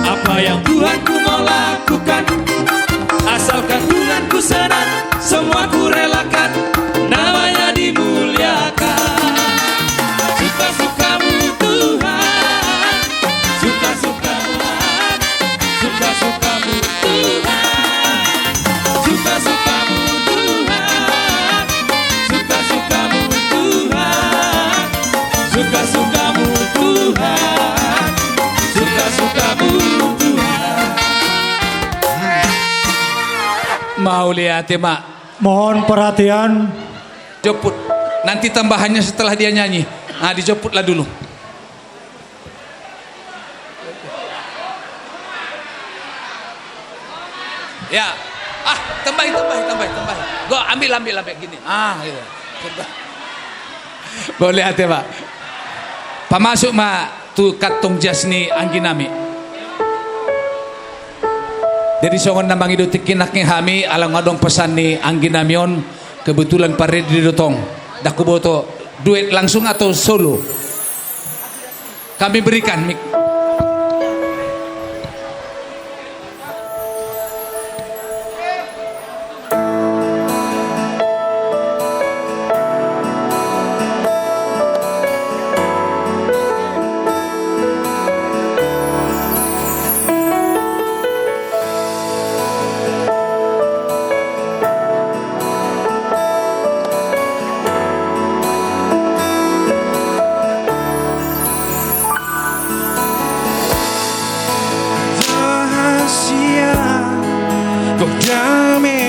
apa yang Tuhanku mau lakukan, asalkan Tuhanku senang, semua kurelakan, namanya dimuliakan. Suka-sukamu Tuhan, suka-sukamu Tuhan, suka-sukamu Tuhan, suka-sukamu Tuhan, suka-sukamu Tuhan, suka-sukamu Tuhan, suka-sukamu Tuhan. Mauliate ma. Mohon perhatian. Jomput. Nanti tambahannya setelah dia nyanyi. Nah, dijomputlah dulu. Ya. Ah, tambahi, tambahi, tambahi, tambahi. Go, ambil, ambil, ambil gini. Ah, gitu. Mauliate ma. Pamasuk ma tu kantong jas ni angginami. Jadi songon na mangido tingki nangkin hami, ala nunga adong pesan ni angginami on, kebetulan paredi do tong. Ndang huboto duet langsung atau solo. Kami berikan mik. Rahasia, kau dame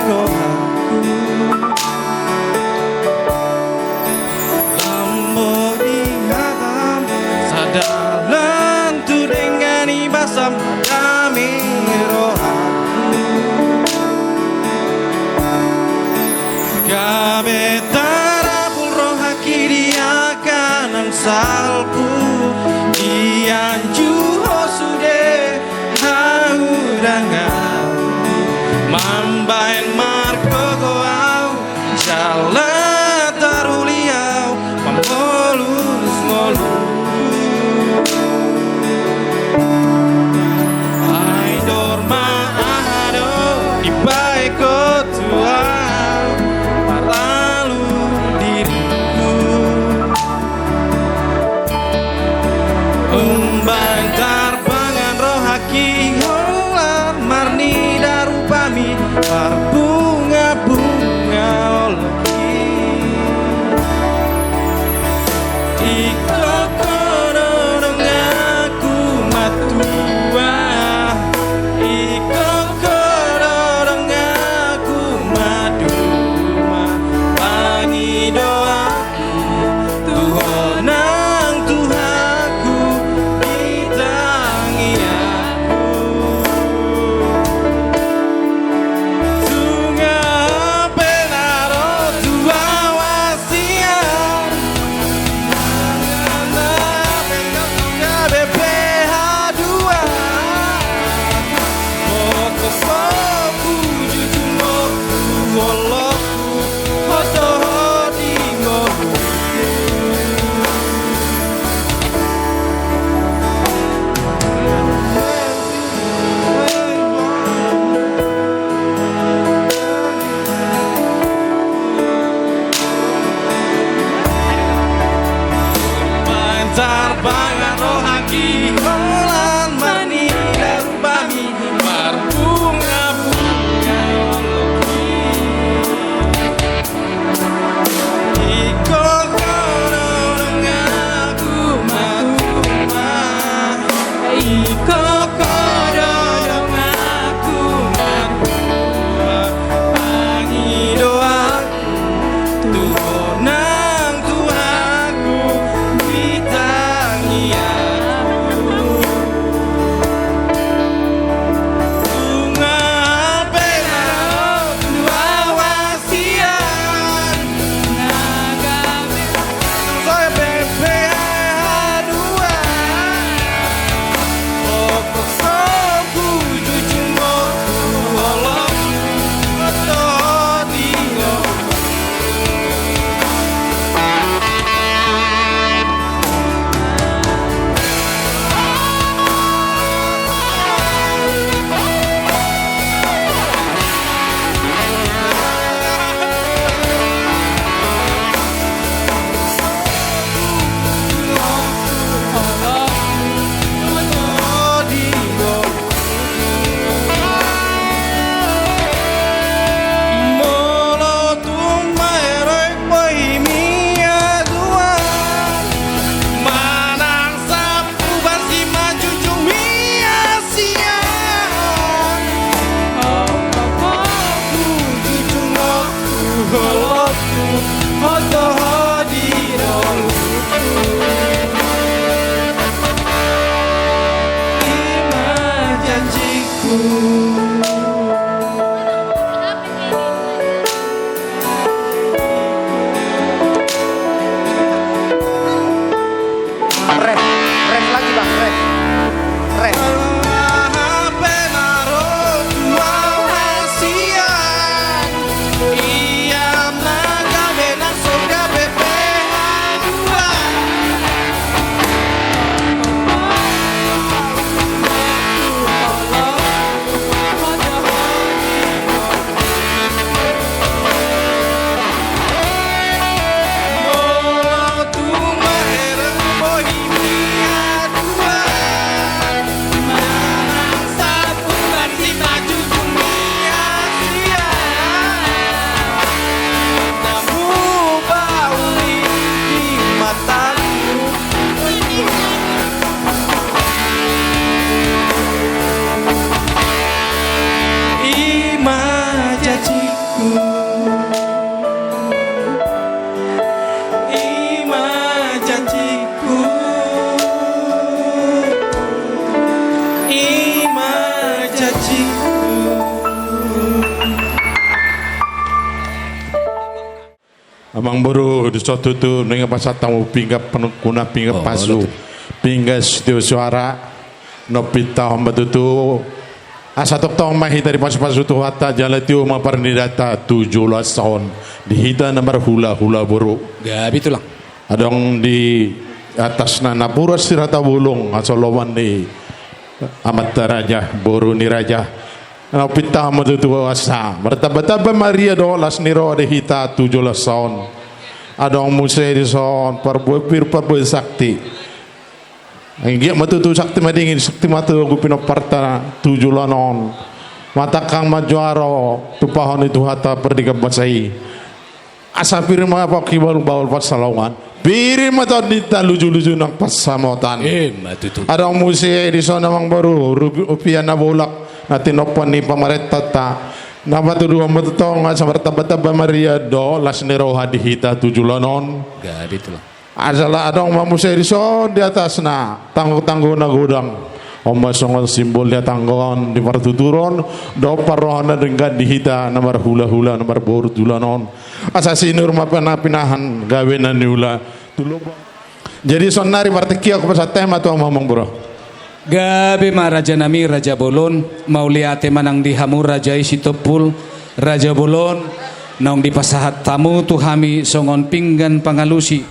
rohaku. Lambok di hataM, sadalan tu denggan i basaM, dame rohaku. Gabe tarapul rohangki di angka na salpu, dianju Ho sude hau dangka, mambahen margogo ahu, jala taruli ahu pamolus ngolu. Ai dor ma aha do dibahen Ho tu ahu, marlalu diringku. Umbahen tarbangan rohangki holan marnida rupami, marbungabunga olki. Ingkon Ho do donganku matua, ingkon Ho do donganku maduma, pangidoan tu Ho nang Tuhanku di tangiangku. Nunga pe na ro tu ahu hasian, nunga pe na ro tu ahu hasian, nunga pe na ro tu ahu hasian. Molo ho puji, jujur ma tu holongku, ho do ho di ngolungku. Umbahen tarbangan rohangki holan marnida rupami, marbungabunga olki. Ingkon Ho do donganku maduma, ingkon Ho do donganku maduma, pangidoan tu Ho nang Tuhanku di tangiangku. Amangboru, dison tutu nunga pasahat hamu pinggan panungkunan, pinggan pasu, pinggan sitio suara. Na pinta on ma tutu, asa tongtong ma hita dipasupasu Tuhanta jala tio ma parnidanta tu joloan on di hita na marhulahula boru. Gabe tulang. Adong di atasna napuran sirata bolong, asa loban ni amanta raja, boru ni raja. Na pinta on ma tutu asa martambatamba ma ria dohot las ni roha di hita tu joloan on. Adong muse dison parbue pir, parbue sakti. Anggiat ma tutu sakti madingin, sakti matogu pinomparta tu joloan on. Matangkang ma jo ro tumpahon ni Tuhanta pardigan basa i. Asa pir ma pangki bahulbahul pansalongan, pir ma tondinta lujuluju nang pansamotan. Ima tutu. Adong muse dison amangboru, rupi-, rupiah na bolak na tinompa ni pamarentanta. Na patuduhon ma tongtong asa martambatamba ma ria dohot las ni roha di hita tu joloan on. Gabe tulang. Asa adong ma muse dison di atasna tanggotanggo na godang. On ma songon simbol ni hatanggoan di partuturon dohot parrohahon na denggan di hita na marhulahula na marboru tu joloan on. Asa sinur ma pinahan gabe na niula tu lombo. Jadi saonnari partingkian hupasahat hami ma tu hamu amangboru. Gabe ma rajanami raja bolon, mauliate ma nang di hamu raja i Sitompul, raja bolon, naung dipasahat hamu tu hami songon pinggan pangalusi.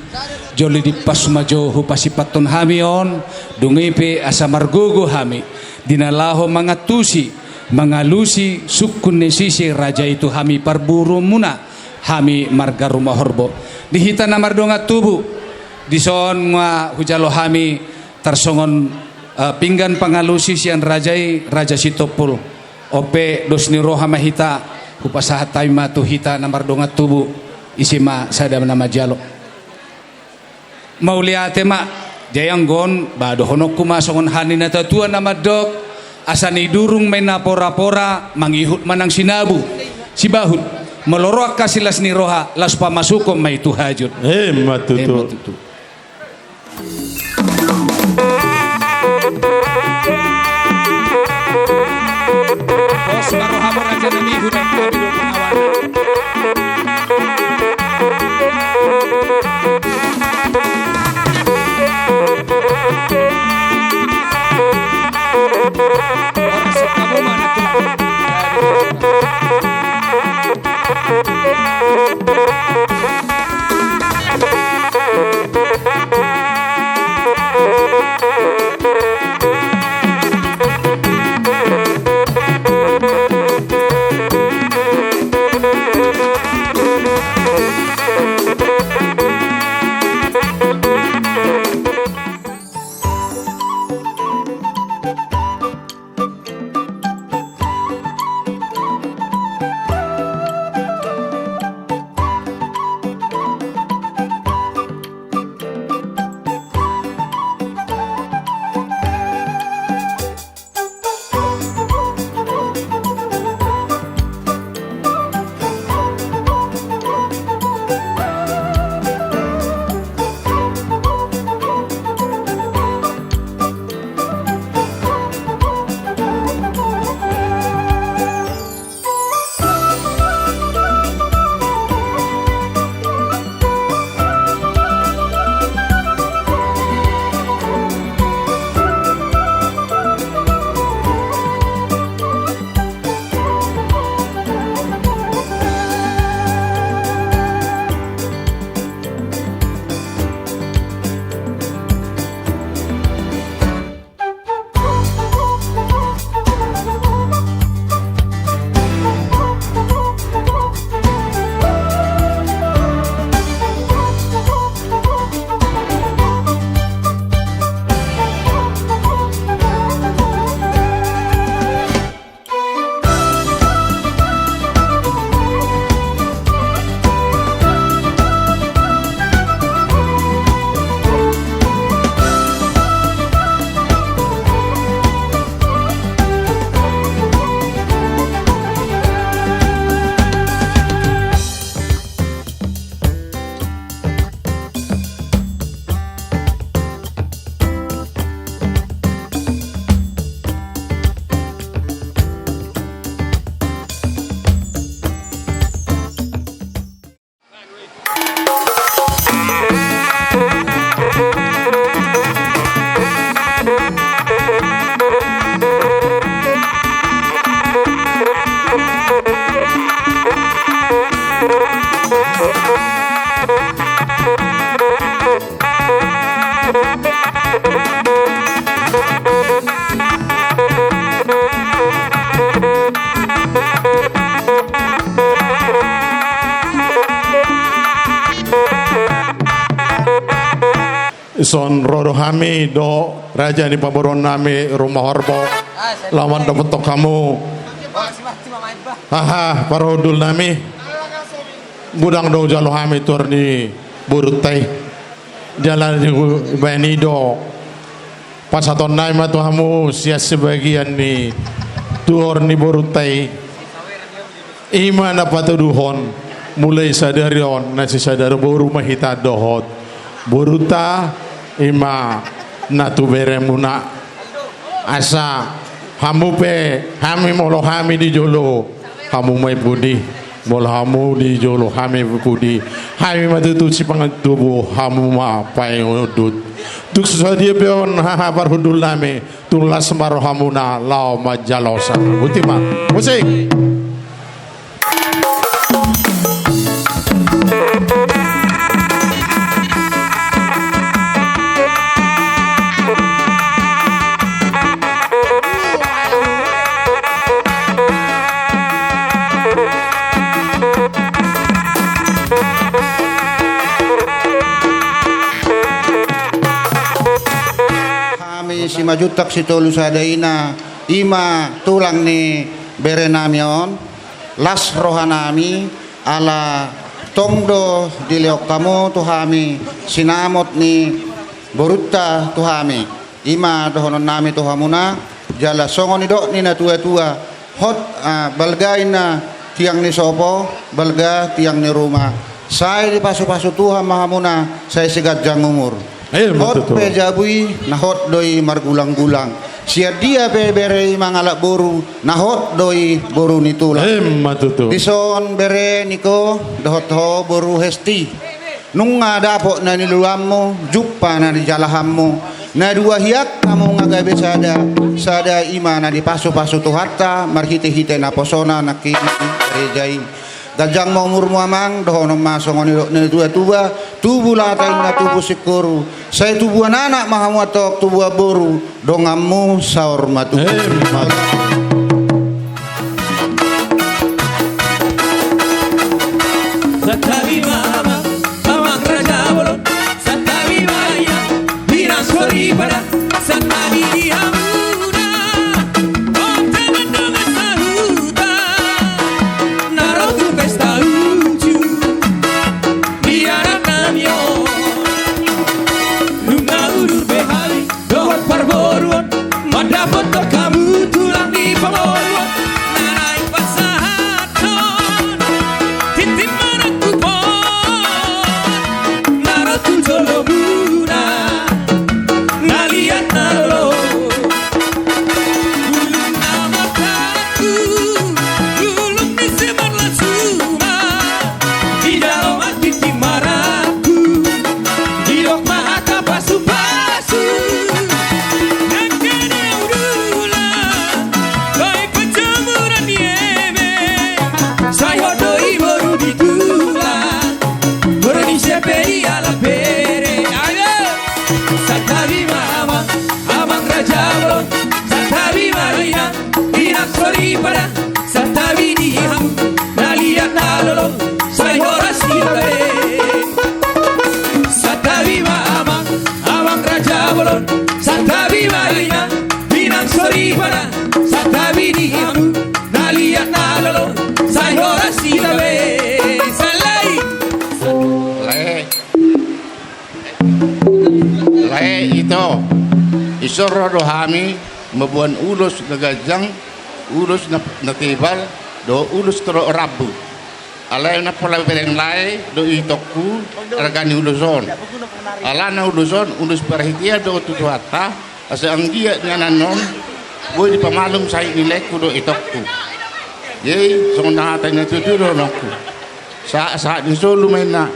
Jolo dipasu ma jo hupasipathon hami on, dung i pe asa margogo hami di na laho mangantusi, mangalusi sungkun ni sise raja i tu hami parboruonmuna, hami marga Rumahorbo. Di hita na mardongan tubu, dison ma hujalo hami tarsongon, eh, pinggan pangalusi sian raja i, raja Sitompul. On pe dos ni roha ma hita, hupasahat hami ma tu hita na mardongan tubu, ise ma sada na manjalo. Mauliate ma, jadi anggo on, ba dohononku ma songon hata ni na tatua na mandok, asa nidurung ma i na porapora, mangihut ma nang sinabu, sibahut, molo ro angka silas ni roha, laos pamasukon ma i tu hajut. Ima tutu. Ima tutu. Pos ma rohamu rajanami, hudang hami do pengawalan. Ora sikamu mana tulang. Dison ro do hami dohot raja ni pamoruon nami Rumah Horbo. Laho mandapothon hamu. Aha, parhundul nami. Godang do hujalo hami tuor ni borunta i. Jala dibaen i do pasahaton nami ma tu hamu sian sebagian ni tuor ni borunta i. I ma na patuduhon, mulai sadari on, na sisadari boru ma hita dohot borunta, i ma na tu beremuna. Asa hamu pe, hami molo hami di jolo, hamu ma i pudi, molo hamu di jolo, hami pudi. Hami ma tutu sipangan tubu, hamu ma paingot udut. Tung so sadia pe on, haha, parhundul nami. Tung las ma rohamuna laho manjalosa. Boti ma. Musik. Hami Simanjuntak Sitolu Sada Ina, i ma tulang ni bere nami on, las roha nami, ala tong do dilehon hamu tu hami sinamot ni borunta tu hami. I ma dohonon nami tu hamuna, jala songon nidok ni na tua-tua, hot, ah, balga inna tiang ni sopo, balga tiang ni ruma. Sai dipasu-pasu Tuhan ma hamuna, sai siganjang umur. Eh, hot betul. Pe jabu i, na hot do i margulang-gulang. Sian dia pe bere i mangalap boru, na hot do i boru ni tulang. Eh, betul. Dison bere niko, dohot ho boru Hesti. Nunga dapot na niluluanmu, jumpa na nijalahanmu. Na dua hian hamu nunga gabe sada, sada i ma na dipasu-pasu Tuhanta, marhite-hite naposona nangkin di gareja i. Ganjang ma umurmu amang, dohonon ma songon nidok ni na tua-tua, tubu lata inna tubu singkoru, sai tubuan anak ma hamu antong tubuan boru, donganmu saur matua. Eh, betul. Santabi ma amang, amang raja bolon, santabi ma inang, inang soripada, santabi di hamuna, on tangan dongan sahuta, na ro tu pesta uju, di anak nami on, nunga udur be hami, dohot parboruon, mandapothon hamu tulang ni pamoruon, na naeng pasahathon tintin manangkuphon, na ro tu jolomuna, na liat na lolo. Bulung na martangku, bulung ni simarlas umak, dijalo ma tintin manangkup, didok ma hata pasu-pasu. Nangkin i udulan, baen panjamuran ni eme, sai hot do i boru di tulang, boru ni siape i ala bere. Ayo! Santabi ma amang, amang raja bolon, santabi ma inang, inang soripada, santabi di hamu, na liat na lolo, sai horas hita be. Santabi ma amang, amang raja bolon, santabi ma inang, inang soripada, santabi di hamu, na liat na lolo, sai horas hita be. Salai. Lae. Lae ito. Dison ro do hami mamboan ulos na ganjang, ulos na, na tebal, dohot ulos torop rambu. Alai na pola bereng lae do itongku arga ni ulos on. Alana ulos on ulos parhitean do tu Tuhanta, asa anggiat ni anakna on boi dipamalum sahit ni laengku do itongku. Jadi songon na hata ni na tutu dohononku. Sa-, sahat ni solu ma inna,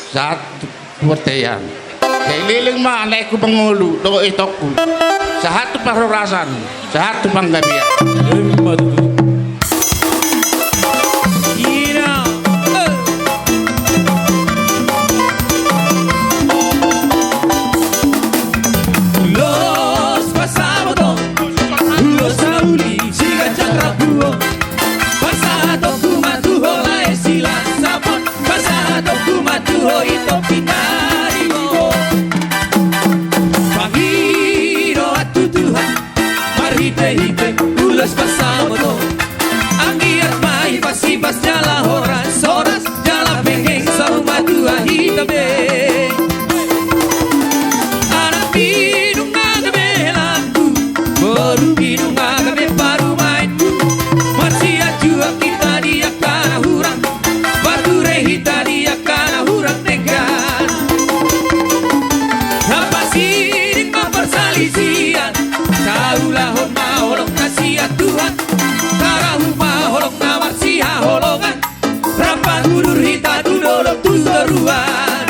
sahat tu bontean. Sai leleng ma laengku mangolu dohot itongku. Sahat tu parhorasan, sahat tu panggabean. Ima tutu. Ina. Ulos pasahaton, ulos na uli siganjang rambu on. Pasahatonku ma tu ho lae Silansapon, pasahatonku ma tu ho ito pinaribot. Salisian, taulahon ma holong na sian Tuhan, tarahum ma holong na marsihaholongan, rap manudur hita tu dolok tu toruan.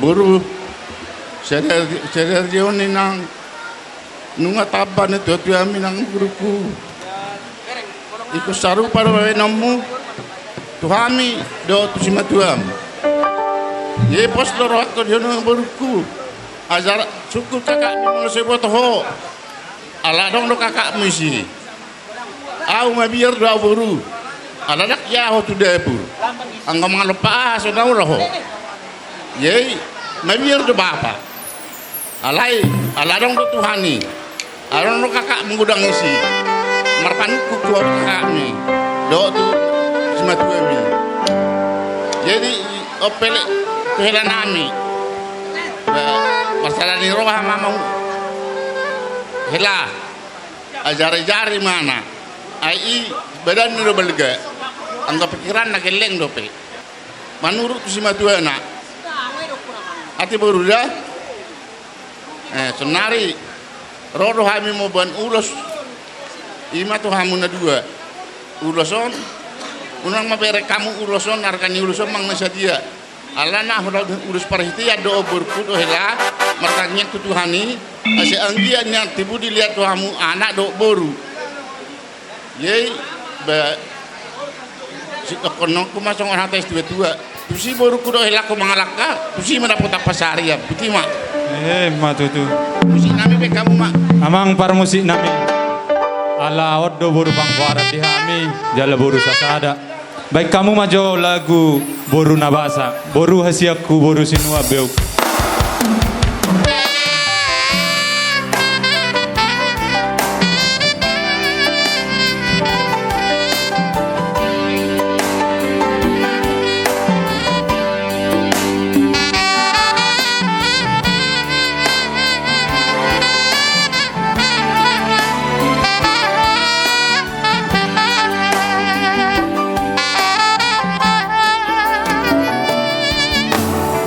Boru, sadari, sadari on i nang nunga tamba natuatuam i nang borungku. Ingkon sarupa do baenonmu tu hami dohot tu simatuam. Ia pos do rohangku di on borungku. Ajar sungkun kakakmi molo so diboto ho. Ala adong do kakakmu disi. Ahu mabiar do ahu boru. Ala ndang ia ho tu dapur. Anggo mangalompa aha so na olo ho. Ia i mabiar do bapa. Alai ala adong do Tuhan i. Adong do kakakmu godang disi. Marpanungkun tu kakakmi dohot tu simatuami. Jadi on pe tu helanami. Ba, marsada ni roha ma amang hela. Ajari-jari ma na. Ai i badanna do balga. Anggo pikiranna gelleng dope. Manurut tu simatuana. Ate boru da. Eh, sonari ro do hami mamboan ulos. I ma tu hamu na dua. Ulos on. Unang mabereng hamu ulos on, arga ni ulos on manang na sadia. Alana ulos parhitean do on borungku dohot hela, martangiang tu Tuhan i, asa anggiat nian tibu dilehon tu hamu anak dohot boru. Ia i, ba, sidohononku ma songon hata ni situa-tua. Tusi borungku dohot helangku mangalangka, tusi ma dapotan pansarian, botima. Eh, ma tutu. Musik nami pe hamu ma. Amang parmusik nami. Ala on do boru pangkoaran di hami, jala boru sasada. Baen hamu ma jo lagu Boru na Basa, boru hasianku, boru sinuan beuk.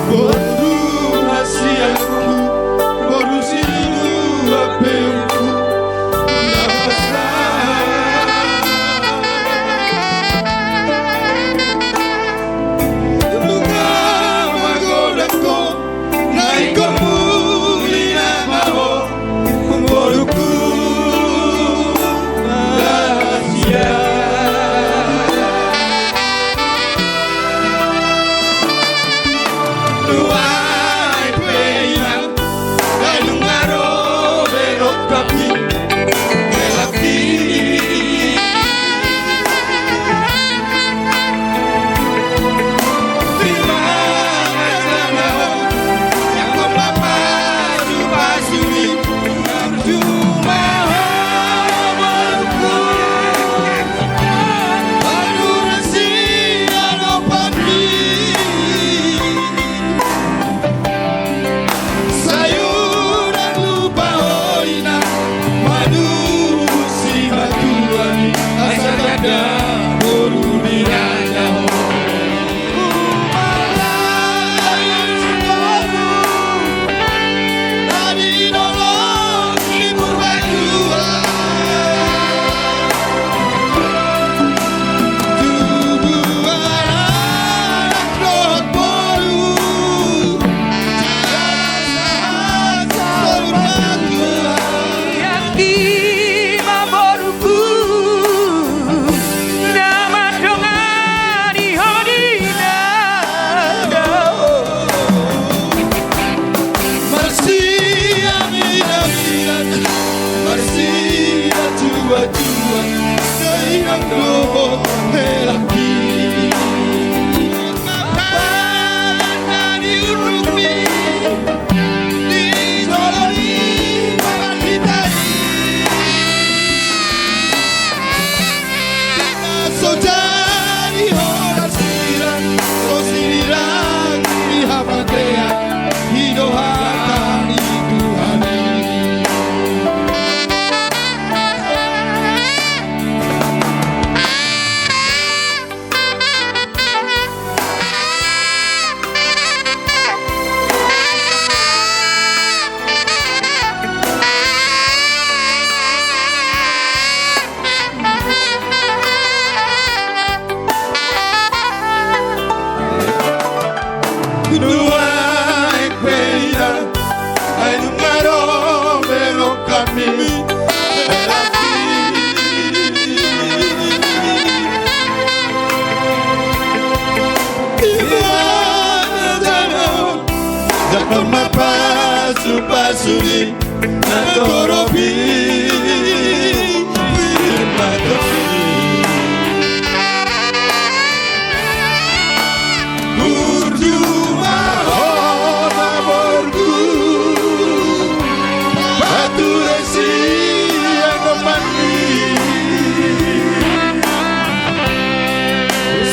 Boru hasian Sai unang lupa ho inang, manuhor simatuami, asa tanda boru ni raja ho. Marsiaminaminan, marsiatuatuan, sai inang dohot helangki. Mapan na niundukmi di jolo ni pangan hita i. Na so jadi horas sirang, so sinirang di hamatean, di dohatan ni Tuhan i. Nuaeng pe inang, ai nunga ro be longkami. Ibana jana on, jangkon ma pasupasu ni natorop i. Burju ma ho na borungku, pature sian ombak i.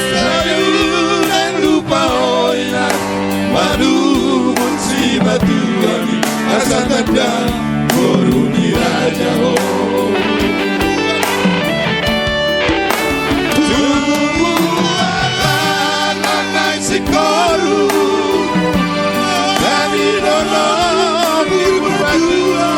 Sai unang lupa ho inang, manuhor simatuami, asa tanda boru ni raja ho. Tubu anak nai singkoru, hami do na burju patua.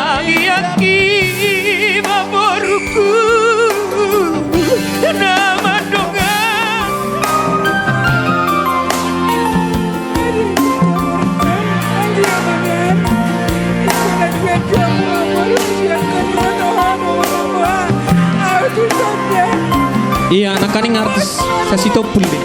Tangiangki ma borungku na mandongan. Ia, nangkaning artis Sasitompul be.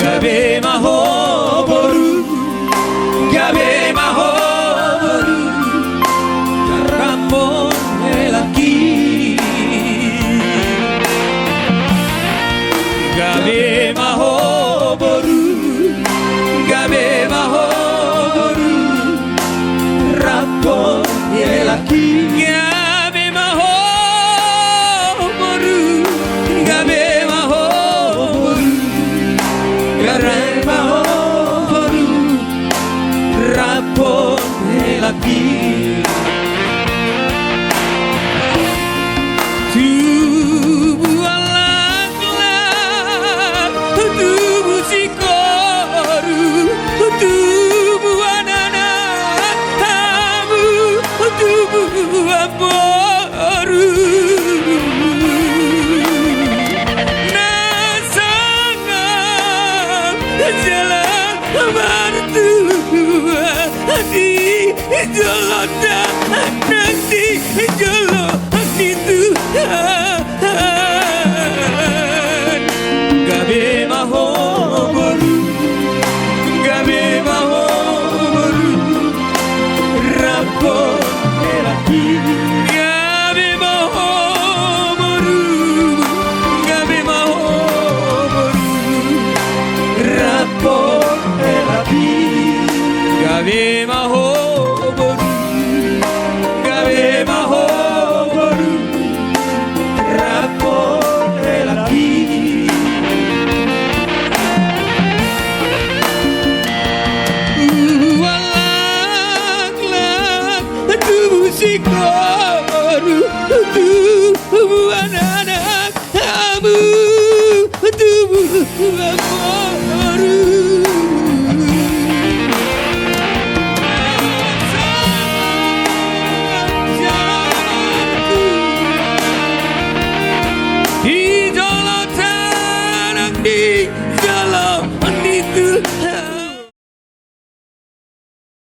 Gabe ma ho boru, gabe ma ho boru, ramon helangki. Gabe ma ho boru, gabe ma ho Gabe ma ho boru, gabe ma ho boru, gabe ma ho boru, rap on hela ki. Tubuan laklak, tubu singkoru, tubuan anak hamu, tubuan boru. Na sangap jala martua di jolo Tuhan, di jolo ni Tuhan. Gabe ma ho